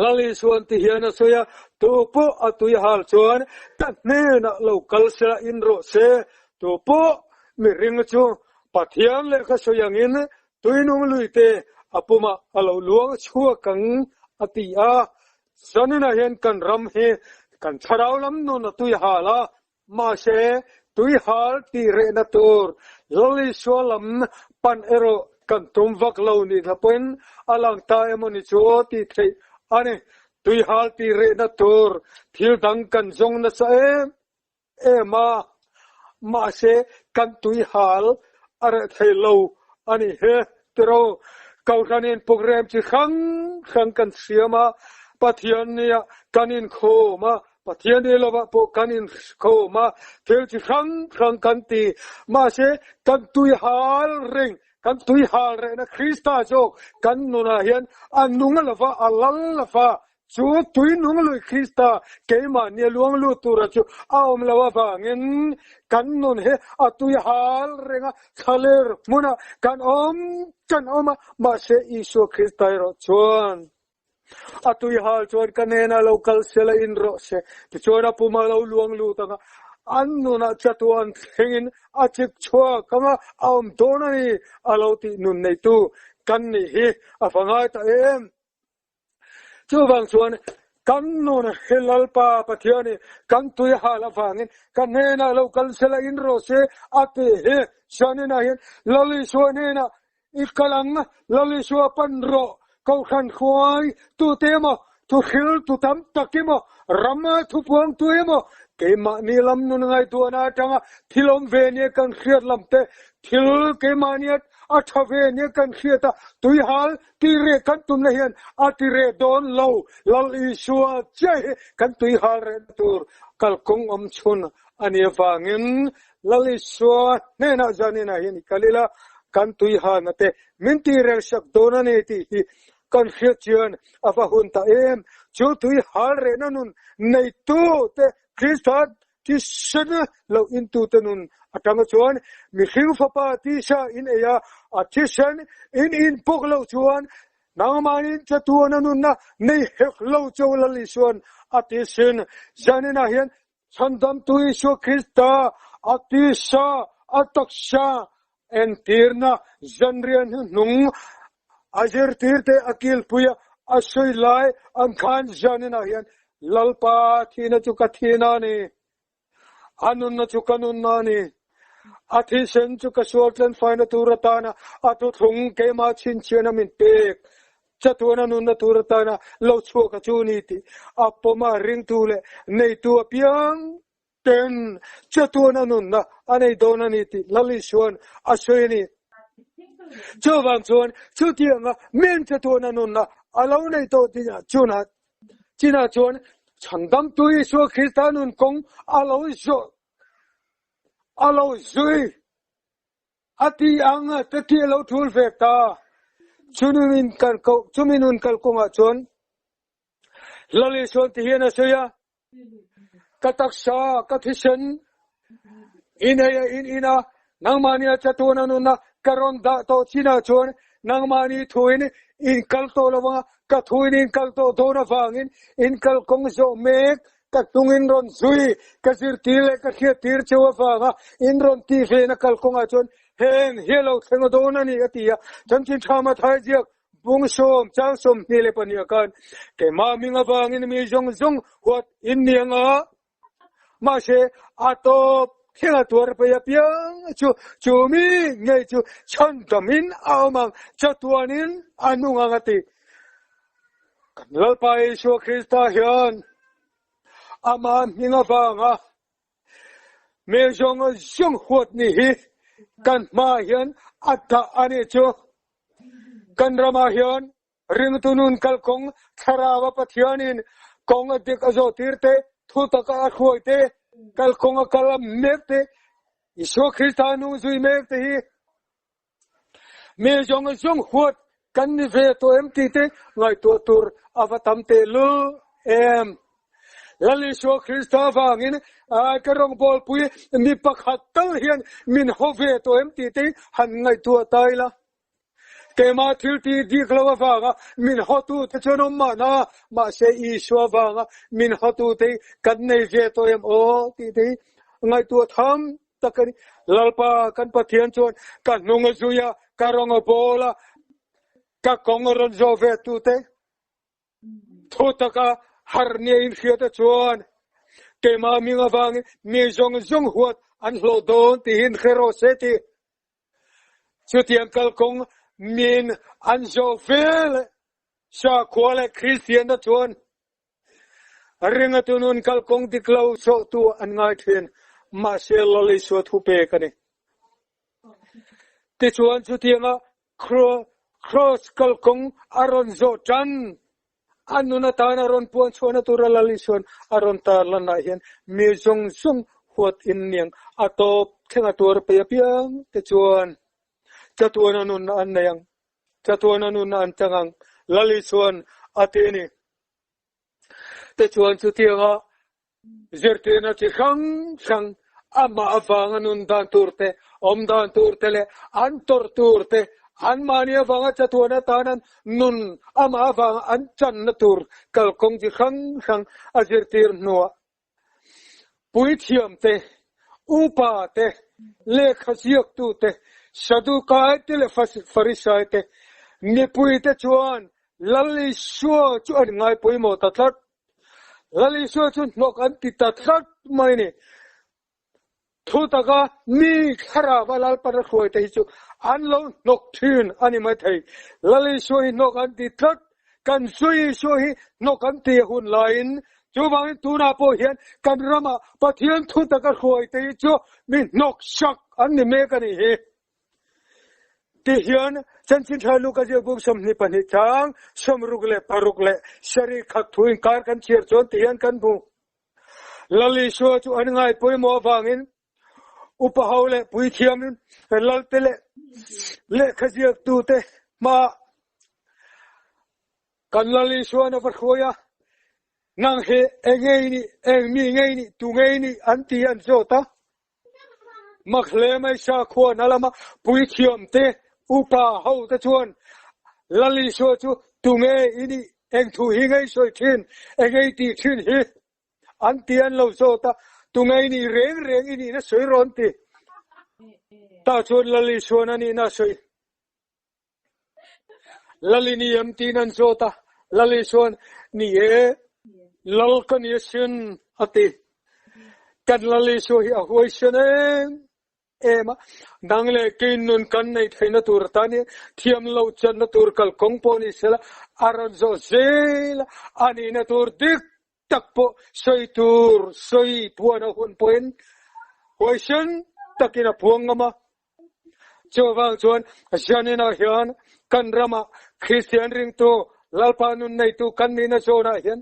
Lal Isuan ti hian a sawi a, Tu pawh a tui hal chuan ka hnenah lo kal sela in rawh se, tu pawh mihring chu Pathian lehkha sawi angin tuinung luite a pumah a lo luang chhuak ang a ti a. Zaninah hian kan ram hi kan thlarau lam nun a tui hal a, Mahse, tuihal tih rehna tur Lal Isua lam pan erawh kan tum vak lo nih hla pawhin a lang ta emaw ni chu aw tih theih a ni. Tuihal tih rehna tur thil dang kan zawng nasa em em a, mahse kan tuihal a reh thei lo a ni he tiro. Kohhranin program chi hrang hrang kan siam a, Pathian nia kan inkhawm a, Pathian i lovah pawh kan inkhawm a, thil chi hrang hrang kan ti. Mahse, kan tui hal reng, kan tui hal rehna Krista zawk kan nunah hian a nung lova, a lal lova, chu tui nung lui Krista keimahni a luang lut tura chu a awm lo avangin kan nun hi a tui hal reng a, thlaler hmunah kan awm kan awm a, mahse Isua Krista erawh chuan A tuihal chuan ka hnenah lo kal sela in rawh se, tichuan a puma lo luang lut anga an nunah chatuan thlengin a chik chhuak anga a awm dawn a ni a lo tih nun neitu kan nih hi a va ngai ta em. Chuvang chuan kan nun hi Lalpa Pathianin kan tuihal avangin ka hnenah lo kal sela in rawh se a tih hi Zaninah hian Lal Isua hnenah I kal ang, Lal Isua pan rawh, Kohhran hruai tute emaw, thuhril tu tam tak emaw, ram thupuang tu emaw, keimahni lam nun ngaihtuahna atanga thil awm ve nia kan hriat lam te, thil keimahni a tha ve nia kan hriat a, tuihal tireh kan tumna hian a tireh dawn lo, Lal Isua chiah hi kan tuihal rehna tur kalkawng awm chhun a nih avangin Lal Isua hnenah zaninah hian i kal ila, kan tuihana te min tirel sak dawn a ni tih hi. kan hriat chian a va hun ta em! Chu tui hal rehna nun neitu te Krista thisen lo intute nun atanga chuan mihring fapa tisa in ei a, a thisen in inpawk loh chuan nangmahni chatuana nunna nei hek lo cheu Lal Isuan a ti sin. Zaninah hian Chhandamtu Isua Krista a tisa, a taksa entirna zanriah hnuhnung a zirtirte a kilpui a, a sawi lai ang khan zaninah hian Lalpa thihna chu ka thihna a ni, a nunna chu ka nunna a ni, a thisen chu ka sual tlenfaina tur atana a thuthlung keimah chhinchhiahna min pek Chatuana nunna tur atana lo chhuak a chu ni tih a pawm a, ringtu leh neitu apiang ten chatuana nunna a nei dawn a ni tih Lal Isuan a sawi a ni. Chuvang chuan chutianga min chatuana nunna a lo nei tawh tih chunah chinah chuan Chhandamtu Isua Krista nun kawng a lo zawh a lo zui. A ti ang a, ka ti a lo thul ve ta. Chumi nun kal kawngah chuan Lal Isuan ti hian a sawi a, Ka taksa, ka thisen, in ei a in in a, nangmahni a chatuan a nunna ka rawn dah tawh chinah chuan nangmahni thuin in kal tawh lo ang a, ka thuin in kal tawh dawn avangin in kalkawng zawh mek Ka hnung in rawn zui, ka zirtir leh ka hriattir cheu avanga in rawn tih vena kalkawngah chuan heng hi a lo thleng dawn a ni, a ti a. Chanchin tha Mathai ziak bung sawm chang 22 ah khan, Keimah hming avangin mi zawng zawng huat in ni ang a, mahse a tawp thleng a tuar pei apiang chu chu mi ngei chu chhandamin a awm ang, chatuanin a nung ang, a ti. Kan Lalpa Isua Krista hian amah hming avanga mi zawng zawng huat ni hi kan hmaah hian a dah a nih chu. Kan ramah hian ringtu nun kalkawng Thlarau-a Pathianin kawng a dik a zawhtir te, thutaka a hruai te, kalkawng a kal a mek te, Isua Krista nung zui mek te hi Mi zawng zawng huat kan ni ve tawh em tih te ngaihtuah tur a va tam teh lul em. Lal Isua Krista avangin ka rawngbawlpui mi pakhat tal hian min haw ve tawh em tih te han ngaihtuah ta ila. Keimah thil tih dik lo avanga min hawtu te chuan awm mahna, mahse Isua avanga min hawtu te hi kan nei ve tawh em aw tih te hi ngaihtuah tham tak a ni. Lalpa kan Pathian chuan ka hnung a zui a, ka rawng a bawl a, ka kawng a rawn zawh ve tute thu taka har nia inhriat a chuan keimah hming avangin mi zawng zawng huat an hlawh dawn tihin hre rawh se ti. Chutiang kalkawng min an zawh ve leh sakhua leh Kristianna chuan Ringatu nun kalkawng dik lo sawhtu an ngai thin, mahse Lal Isua thu pek a ni. Tichuan chutianga Kraws kalkawng a rawn zawh tan, a nun atan a rawn puan chhuahna tura Lal Isuan a rawn tarlanah hian mi zawng zawng huat in niang a tawp thleng a tuar pei apiang te chuan chatuan a nunna an nei ang. Chatuan a nunna an chang ang, Lal Isuan a ti a ni. Tichuan chutianga zirtirna chi hrang hrang amah avanga nun dan tur te, awm dan tur te leh an tawrh tur te, anmahni avanga chatuan atan an nun amah avanga an channa tur kalkawng chi hrang hrang a zirtir hnuah Puithiam te, upa te, lehkha ziaktu te, Sadukai te leh Farisai te, mipui te chuan Lal Isua chu an ngai pawimawh ta tlat. Lal Isua chu hnawk an ti ta tlat mai ni. Thu taka mi thlarau a Lalpan a hruai te hi chu an lo hnawk thin a ni maithei. Lal Isua hi hnawk an ti tlat. Kan Zui Isua hi hnawk an ti a hun laiin chuvangin tunah pawh hian kan ramah Pathian thu taka hruai te hi chu mi hnawk sak an ni mek a nih hi. Tihian Chanchin Tha Luka ziak buk 22 chang 66 leh sarih khat thu inkar kan chhiar chuan tihian kan hmu. Lal Isua chu an ngai pawimawh avangin upa ho leh puithiam lalte leh lehkha ziaktute hmaah. Kan Lal Isuan a va hruai a, Nang hi eng nge i nih, eng mi nge i nih, tu nge i nih an ti an zawt a. Mak hle mai sakhuana lama puithiam te, upa ho te chuan Lal Isua chu tu nge i nih, eng thu hi nge i sawi thin, eng nge i tih thin hi an ti an lo zawt a, tu nge i nih reng reng i nihna sawi rawh an ti. Tah chuan Lal Isuan a nihna a sawi. Lali ni em tiin an zawt a, Lali chuan, Ni e, Lal ka ni asin, a ti. Kan Lali chu hi a huaisen em em a, nang leh kei nun kan neih theihna tur atan hian thiam loh chenna tur kalkawng pawh ni sela, a rawn zawh zel a, a nihna tur dik tak pawh sawi tur sawi puan a hun pawhin huaisen takin a puang ngam a. Chuvang chuan Zaninah hian kan ramah Kristian ringtu Lalpa nun neitu kan nihna zawnah hian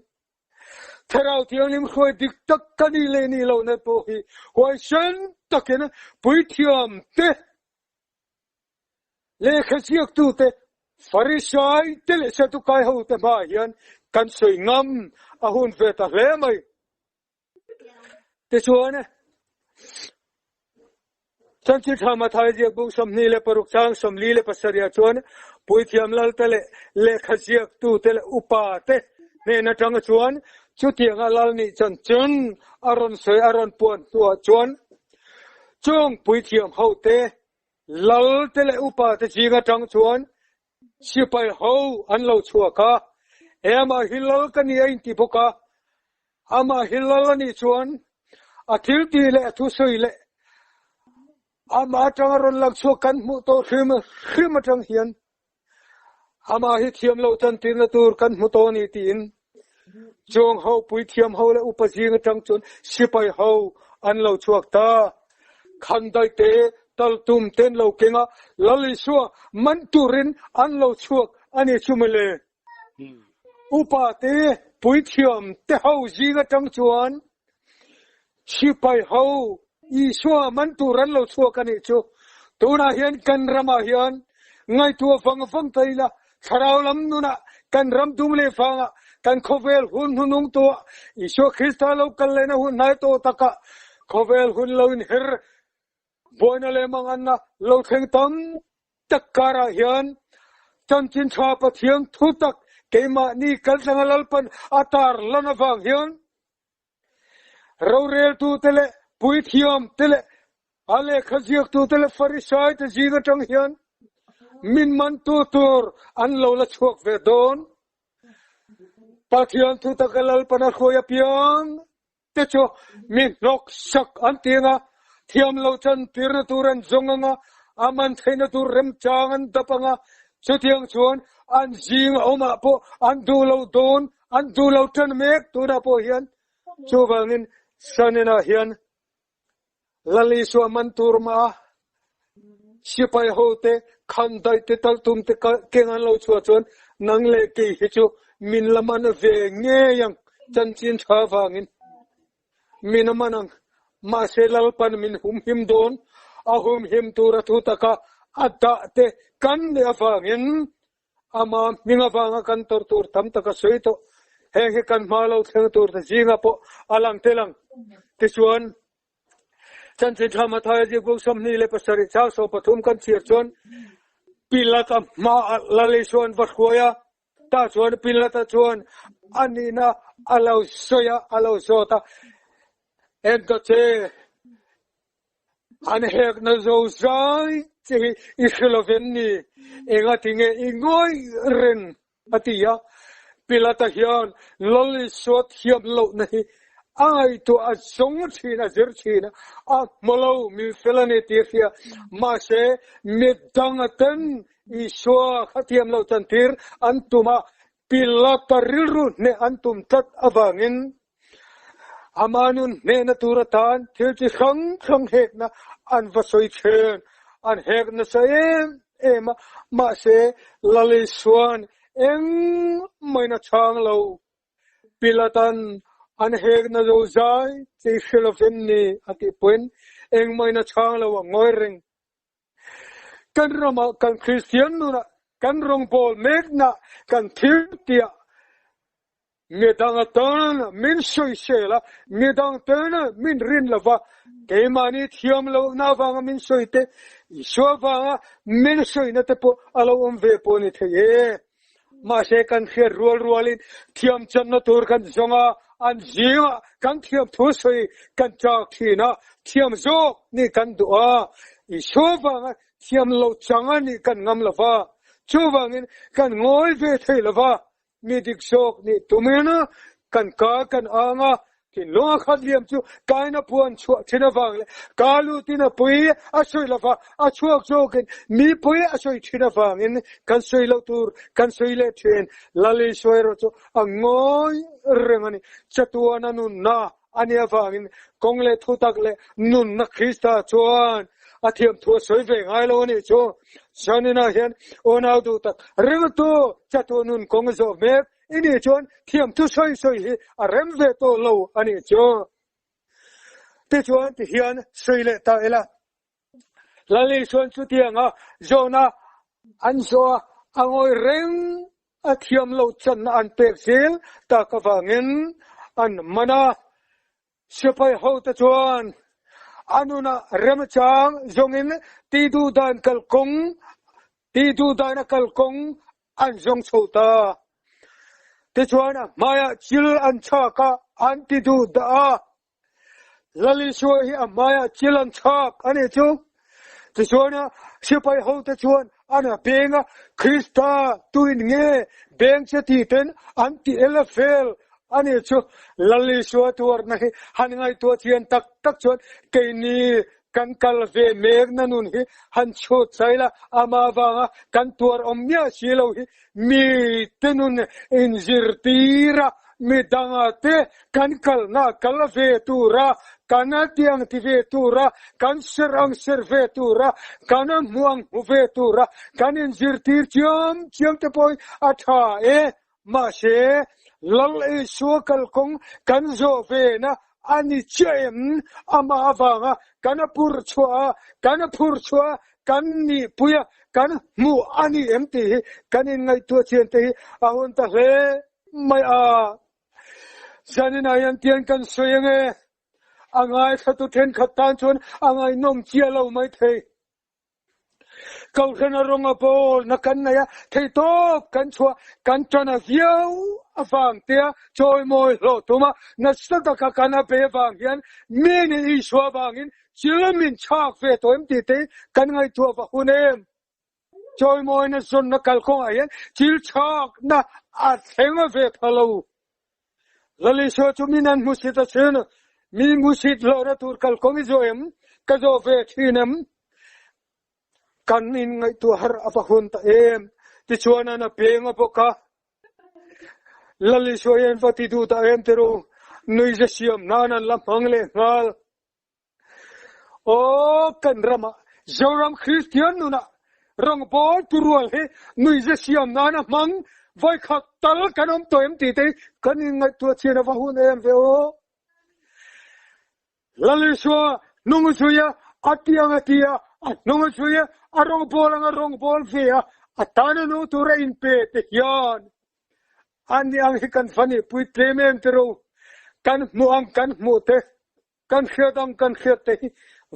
Thlarau Thianghlim hruai dik tak ka nih leh nih lohna pawh hi huaisen takin puithiam te, lehkha ziaktu te, Farisai te leh Sadukai hote hmaah hian kan sawi ngam a hun ve ta hle mai. Tichuan, Chanchin Tha Mathai ziakbu 26 chang 47 ah chuan Puithiam Lalte leh lehkha ziaktute leh upate hnen atanga chuan chutianga Lal nih chanchin a rawn sawi a rawn puan hnuah chuan chung Puithiam hote, Lalte leh upate zing atang chuan Sipai ho an lo chhuak a, e amah hi lal ka ni a inti bawk a, amah hi lal a nih chuan a thil tih leh a thusawi leh amah atanga rawn lang chhuak kan hmuh tawh hrim hrim atang hian amah hi thiam loh chantirna tur kan hmu tawh a ni tiin Chung ho puithiam ho leh upa zing atang chuan sipai ho an lo chhuak ta. Khandaih te, taltum te an lo keng a, Lal Isua man turin an lo chhuak a ni chu mawle. Upa te, puithiam te ho zing atang chuan Sipai ho Isua man tur an lo chhuak a nih chu. Tunah hian kan ramah hian ngaihtuah vang vang ta ila, thlarau lam nunah kan ram dung leh vangah kan khawvel hun hnunung tawhah Isua Krista lo kal lehna hun hnai tawh takah khawvel hun lo inher buaina leh manganna lo thleng tam tak karah hian chanchin tha Pathian thu tak keimahni kaltlanga Lalpan a tar lan avang hian Roreltute leh puithiamte leh a lehkha ziaktute leh Farisaite zing atang hian min mantu tur an lo la chhuak ve dawn. Pathian thutaka Lalpan a hruai apiang te chu mi hnawksak an ti ang a, thiam lo chantirna tur an zawng ang a, a man theihna tur remchang an dap ang a, chutiang chuan an zing a awmah pawh an duh lo dawn An duh lo ṭan mek tunah pawh hian chuvangin Saninah hian Lal Isua man tur mah a, sipai hote khandaih te talhtum te keng an lo chhuah chuan nang leh kei hi chu min la man ve ngei ang chanchin ṭha vangin min a man ang. Mahse Lalpan min humhim dawn, a humhim tura thu taka a dah te kan nih avangin Ama hming avanga kan tawrh tur tam tak a sawi tawh. Heng hi kan hma lo thleng tur te zingah pawh a lang tel ang. Tichuan, Chanchin Tha Mathaia zikbuk 27 chang 13 kan chhiar chuan Pilata hmaah Lal Isua an va hruai a, tah chuan Pilata chuan a nihna a lo sawi a, a lo zawt a, En ta che, An hekna zo zai che hi i hre lo ven ni? Engatinge i ngawih reng? a ti a. Pilata hian Lal Isua thiam lohna hi a ngaihtuah a zawng thin, a zir thin a, a hmu lo, mi fel a ni tih a hria. Mahse, mi danga ten Isua kha thiam loh chantir an tum a, Pilata rilru hneh an tum tlat avangin Ama nun hnehna tur atan thil chi hrang hrang hekna an va sawi thin. An hek nasa em em a, mahse Lal Isua'n engmah a chhang lo. Pilatan an hekna zo zai che i hre lovin ni a tih pawhin engmah a chhang lo a ngawi reng. Kan ramah kan Kristian nunah. Kan rawngbawl mekna kan thil tiah midang atan min sawisel a, midang ten min rin lova, keimahni thiam lohna avanga min sawi te, Isua avanga min sawina te pawh a lo awm ve pawh a ni thei e. Mahse kan hriat rual rualin thiam channa tur kan zawng a, an zingah kan thiam thu sawi kan chak thin a, thiam zawk nih kan duh a, Isua avanga Thiam lo chang a nih kan ngam lo va, chuvangin kan ngawi ve thei lo va, mi dik zawk nih tumin kan ka kan ang a, thinlung a khat liam chu kaina puan chhuah thin avang leh ka lutin a pui a sawi lo va, a chhuak zawkin mi pui a sawi thin avangin kan sawi loh tur kan sawi leh thin. Lal Isua erawh chu a ngawi reng a ni. Chatuana nunna A nih avangin kawng leh thutak leh nunna Krista chuan a thiamthu a sawi ve ngai lo a nih chu. Zaninah hian unau duh tak ringtu chatuah nun kawng zawh mek i nih chuan thiamthu sawi sawi hi a rem ve tawh lo a nih chu. Tichuan tihian sawi leh ta ila. Lal Isuan chutianga zawhna an zawh a, a ngawi reng a thiam lo channa an pek zel tak avangin an man a. Sipai hote chuan a nunah remchang zawngin tihduhdan kalkawng tihduhdana kalkawng an zawng chho ta. Tichuan a hmaiah chil an chhak a, an ti duh dah a. Lal Isua hi a hmaiah chil an chhak a nih chu. Tichuan sipai hote chuan an a beng a, Krista tuin nge beng che ti ten an ti el a fel a nih chu. Lal Isua tuarna hi han ngaihtuah chian tak tak chuan keini kan kal ve mekna nun hi han chhut chai la, amah avanga kan tuar awm miah si lo hi mite nun inzirtir a, mi danga te kan kalna kal ve tura, kan a ti ang ti ve tura, kan ser ang ser ve tura, kan a hmu ang hmu ve tura kan inzirtir chiam chiam te pawh hi a tha e. Mahse, Lal Isua kalkawng kan zawh vena a ni chiah em? Amah avanga kan a pur chhuah a, kan a phur chhuah a, kan nihpui a, kan hmuh a ni em tih hi kan inngaihtuah chian te hi a hun ta hle mai a. Zaninah hian tian kan sawi ange, a ngaithlatu thenkhat tan chuan a ngaihnawm chiah lo maithei. Kohhran a rawng a bawlna kan nei a, theihtawp kan chhuah kan tan a viau avang te a chawimawi hlawh tum a, nasa taka kan a pe avang hian mi nih Isua avangin chil min chhak ve tawh em tih te kan ngaihtuah va hun em? Chawimawina zawnna kalkawngah hian chil chhakna a thleng ve pha lo. Lal Isua chu min an hmusit a sin, mi hmusit hlawhna tur kalkawng i zawh em? Ka zawh ve thin em? Kan inngaihtuah harh a va hun ta em? Tichuan an a peng a bawk a. Lal Isua hi an va ti duh ta em ti ru? Nuihza siam nan an la hmang leh nghal. Aw kan ramah Zoram Kristian nunah rawngbawl tu rual hi nuihza siam nana hmang vawikhat tal kan awm tawh em tih te hi kan inngaihtuah chian a va hun em ve aw. Lal Isua hnung zui a, a tiang a ti a, a hnung zui a, a rawngbawl anga rawngbawl ve a, a tana nung tura inpe te hian ani ang hi kan va nihpui tlem em tiro, kan hmuh ang kan hmuh te Kan hriat ang kan hriat te hi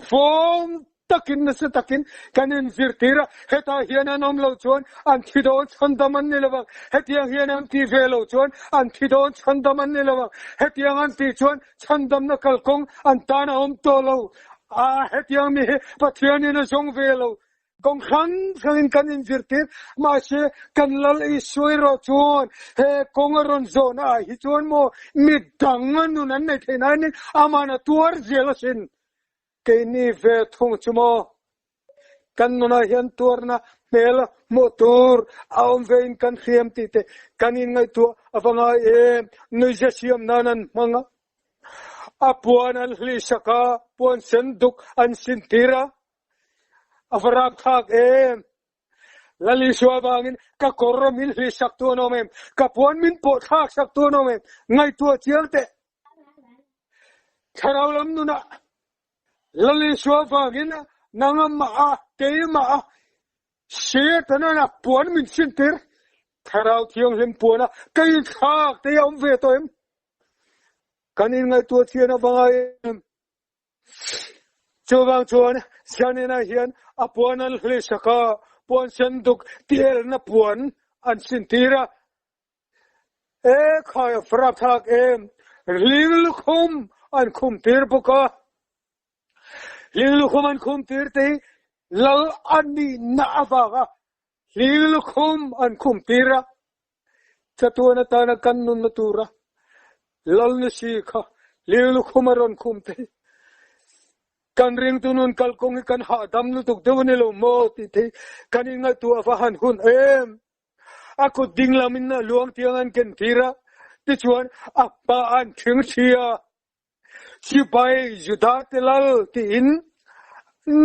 vawm takin nasa takin kan inzirtir a, hetah hian an awm loh chuan an thi dawn chhandam an ni lo vang, hetiang hian an tih ve loh chuan an thi dawn chhandam an ni lo vang, hetiang an tih chuan chhandamna kalkawng an tan a awm tawh lo, a hetiang mi hi Pathianin a zawng ve lo. Kawng hrang hrangin kan inzirtir, mahse kan Lal Isua erawh chuan he kawng a rawn zawhna ah hi chuan maw mi dang a nun an nei theih nan in aman a tuar zel asin. Keini ve thung chu maw kan nunah hian tuarna hmel hmuh tur a awm ve in kan hriam tih te kan inngaihtuah a va ngai em, nuihza siam nan an hmang a, a puan an hlihsak a, puan sen duk an sintir a, A va rapthlak em! Lal Isua avangin ka kawr a min hlih sak tu an awm em? Ka puan min pawh thlak sak tu an awm em? Ngaihtuah chiang teh. Thlarau lam nunah Lal Isua avangin nangmah a, keimah a. Setanan a puan min sintir, Thlarau Thianghlim puana ka inthlak te hi a awm ve tawh em? Kan inngaihtuah chian avanga em? Chuvang chuan Zanina hian a puan an hlihsak a, puan senduk tielna puan an sintir a. E khai a rapthlak em! Hling lukhum an khumtir bawk a. Hling lukhum an khumtir te hi lal a nihna avanga hling lukhum an khumtir a. Chatuan atana kan nunna tura lal ni si kha hling lukhum a rawn khum te hi kan ringtu nun kalkawng hi kan hahdam lutuk deuh a ni lo maw tih te hi kan inngaihtuah a va han hun em! A kut dinglam in a luang tiang an ken tir a, tichuan a hma an thing thi a. Sipai Juda te lal tiin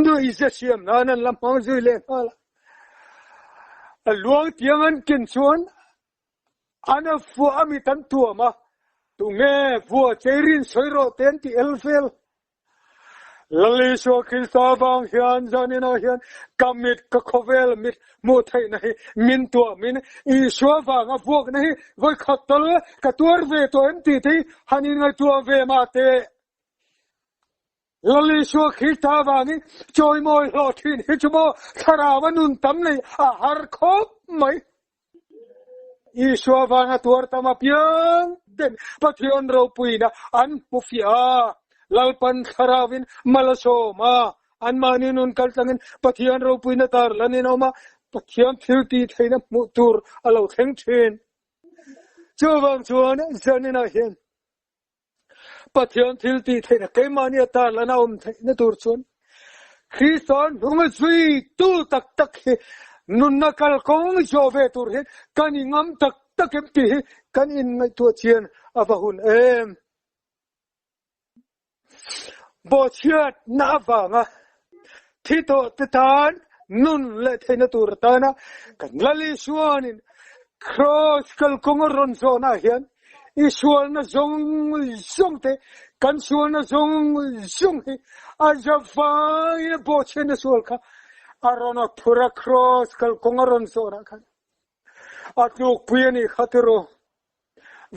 nuihza siam nan an la hmang zui leh nghal a. A luang tiang an ken chuan an a fuah a mit an tuam a, tunge vua cheirin sawi rawh te an ti el vel. Lal Isua Krista avang hian zaninah hian ka mit, ka khawvel mit hmuh theihna hi min tuamin Isua vanga vuakna hi vawikhat tal ka tuar ve tawh em tih te hi han inngaihtuah ve mah teh. Lal Isua Krista avangin chawimawi hlawh thin hi chu maw thlarau a nun tam nei a har khawp mai. Isua vanga tuar tam apiang ten Pathian ropuina an hmu fiah a, Lalpan thlarauvin mal a sawm a, anmahni nun kaltlangin Pathian ropuina tar lanin a awm a, Pathian thil tih theihna hmuh tur a lo thleng thin. Chuvang chuan zaninah hian Pathian thil tih theihna keimahni a tarlan a awm theihna tur chuan Krista hnung zuitu tak tak hi nunna kalkawng zawh ve tur hian kan i ngam tak tak em tih hi kan inngaihtuah chian a va hun em. Bawhchhiatna avanga thi tawh te tan nun leh theihna tur atana kan Lal Isuanin Kraws kalkawng a rawn zawhnah hian I sualna zawng zawng te, kan sualna zawng zawng hi a zavaiin a bawhchhiatna sual kha a rawn a phur a, kraws kalkawng a rawn zawnah khan a tlukpui a nih kha tiraw.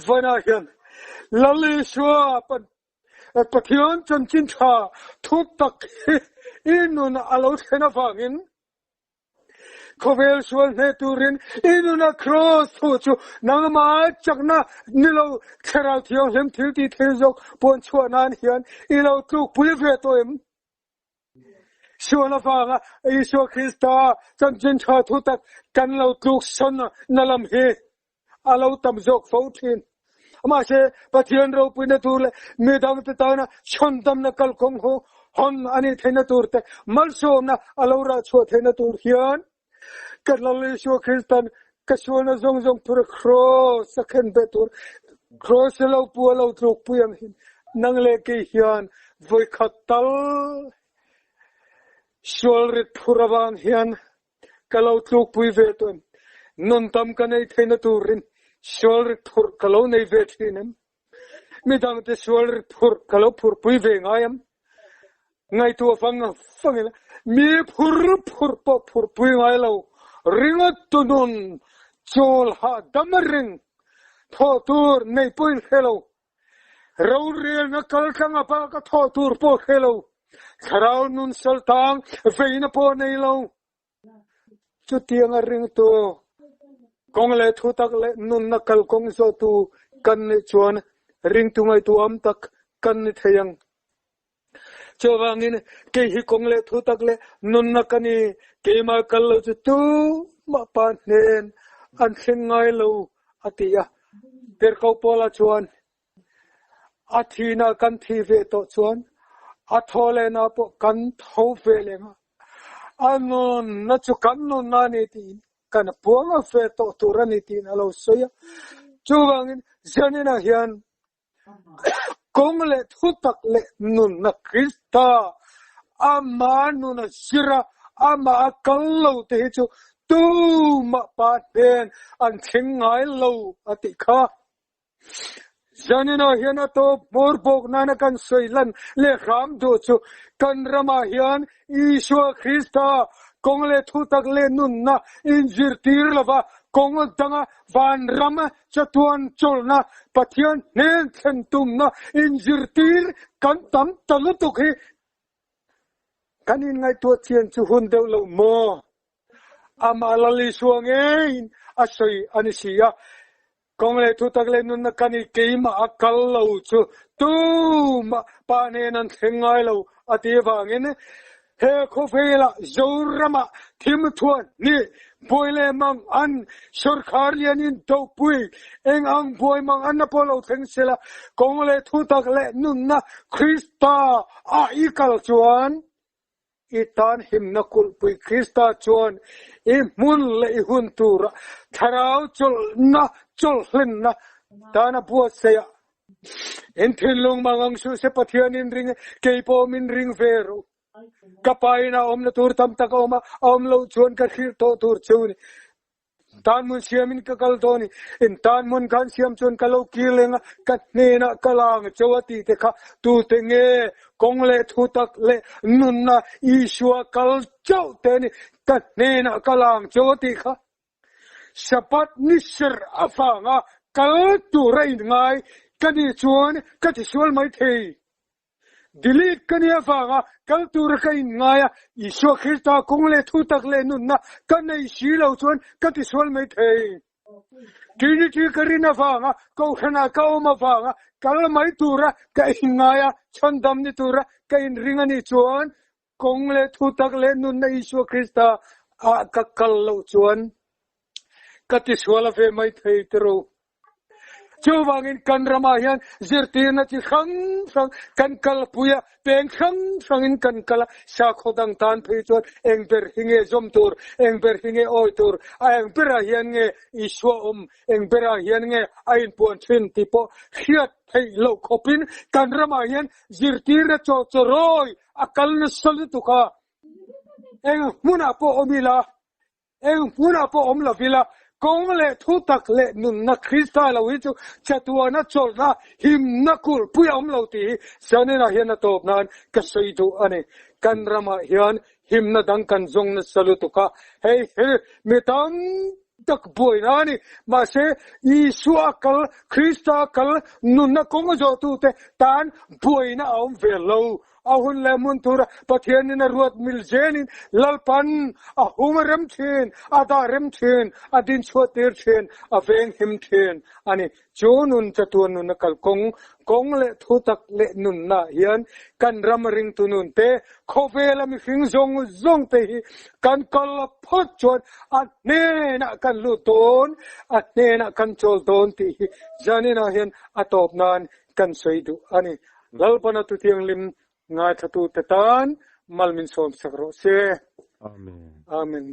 Vanah hian Lal Isua Pathian chanchin tha thu tak hi i nun a lo thlen avangin Khawvel sual hneh turin i nuna Kraws thu chu nangmah chakna ni lo Thlarau Thianghlim thil tih thei zawk puan chhuah nan hian i lo tlukpui ve tawh em? Sual avanga Isua Krista chanchin tha thu tak kan lo tluk sawn na lam hi a lo tam zawk fo thin. Mahse, Pathian ropuina tur leh midangte tana chhandamna kalkawng ho hawn a nih theihna tur te, malsawmna a lo rah chhuah theihna tur hian ka Lal Isua Kristan ka sualna zawng zawng tura kraws a khen beh tur, kraws a lo pu a lo tlukpui ang hin nang leh kei hian vawikhat tal sual rit phur avang hian Ka lo tlukpui ve tawh em? Nun tam ka nei theihna turin sual rit phurh ka lo nei ve thin em? Midangte sual rit phurh ka lo phurhpui ve ngai em? Ngaihtuah vang vang ila mi phur phurh pawh phurhpui ngai lo ringawt tu nun chawl hahdam a ring thawh tur neih pawhin hre lo. Rorelna kaltlang a bak a thawh tur pawh hre lo, thlarau nun saltang veina pawh nei lo. Chutiang a ringtu kawng leh thutak leh nunna kalkawng zawhtu kan nih chuan ringtu ngaihtuahawm tak kan ni thei ang. Chuvangin kei hi kawng leh thutak leh nunna ka ni, keimah kal lo chu tumah pa hnen an thleng ngai lo, a ti a. Tirhkoh Paula chuan, A thihna kan thih ve tawh chuan a thaw lehna pawh kan tho ve leh ang a, a nunna chu kan nunna a ni tiin kan puang ve tawh tur a ni tiin a lo sawi a. Chuvangin zaninah hian Kawng leh thutak leh nunna Krista, amah nun a zir a, amah a kal lo te hi chu tumah pa hnen an thleng ngai lo a tih kha. Zaninah hian a tawp hmawr bawk nana kan sawi lan leh hram duh chu kan ramah hian Isua Krista. Kawng leh thutak leh nunna inzirtir lova kawng danga vanram chatuan chawlhna Pathian hnen thlen tumna inzirtir kan tam ta lutuk hi kan inngaihtuah chian chu hun deuh lo maw? Amah Lal Isua ngeiin a sawi a ni si a. Kawng leh thutak leh nunna ka ni, keimah a kal lo chu tumah Pa nen an thleng ngai lo a ti avangin he khawvelah Zoramah thimthuan nih buai leh mang an sawrkhar lian in dopui eng ang buai mang anna pawh lo thleng sela kawng leh thutak leh nunna Krista ah i kal chuan I tan himna kulhpui Krista chuan i hmun leh i hun tura thlarau chawlhna chawlhhlenna tan a buatsaih a. In thinlung mangang suh se Pathian in ring e, kei pawh min ring ve rawh u. Ka pa inah awmna tur tam tak a awm a, a awm loh chuan ka hrilh tawh tur cheu a ni. Tanhmun siamin ka kal dawn i, in tanhmun khan siam chuan ka lo kir leng a, ka hnenah ka la ang cheu a tih te kha tute nge kawng leh thutak leh nunna Isua kal chauh te ni, ka hnenah ka la ang cheu a tih kha. Sabbath ni serh avanga kal tur a inngai ka nih chuan ka tisual maithei. Delete ka nih avanga kal tura ka inngai a, Isua Krista kawng leh thutak leh nunna ka nei si lo chuan ka tisual mai thei. Trinity ka rin avanga Kohhranah ka awm avanga kal mai tura ka inngai a, chhandam ni tura ka inring a nih chuan kawng leh thutak leh nunna Isua Krista ah ka kal loh chuan ka tisual a ve mai thei tiraw. Chuvangin kan ramah hian zirtirna chi hrang hrang kan kalpui a, peng hrang hrangin kan kal a, sakhaw dang tan phei chuan eng ber hi nge zawm tur, eng ber hi nge awi tur, a eng berah hian nge Isua awm, eng berah hian nge a inpuan thin tih pawh hriat theih loh khawpin kan ramah hian zirtirna chaw chawrawi a kal nasa lutuk a, eng hmunah pawh awm ila, Eng hmunah pawh awm lo ila, kawng leh thutak leh nunna Krista lo hi chu chatuana chawlhna himna kulhpui a awm lo tih hi Zanina hian a tawp nan ka sawi duh a ni. Kan ramah hian himna dang kan zawng nasa lutuk a, hei hi mi tam tak buaina a ni. Mahse, Isua a kal, Krista a kal, nunna kawng a zawhtute tan buaina a awm ve lo. A hun leh hmun tura Pathianin a ruat mil zelin Lalpan a hum a rem thin, a dah rem thin, a din chhuah tir thin, a veng him thin a ni. Chu nun chatuan nuna kalkawng, kawng leh thutak leh nunna hian kan ram ringtu nun te, khawvela mihring zawng zawng te hi kan kal phawt chuan a hnenah kan lut dawn, a hnenah kan chawl dawn tih hi zaninah hian a tawp nan kan sawi duh a ni. Lalpana Tuthianghlim ngaithlatute tan mal min sawmsak rawh se. Amen. Amen.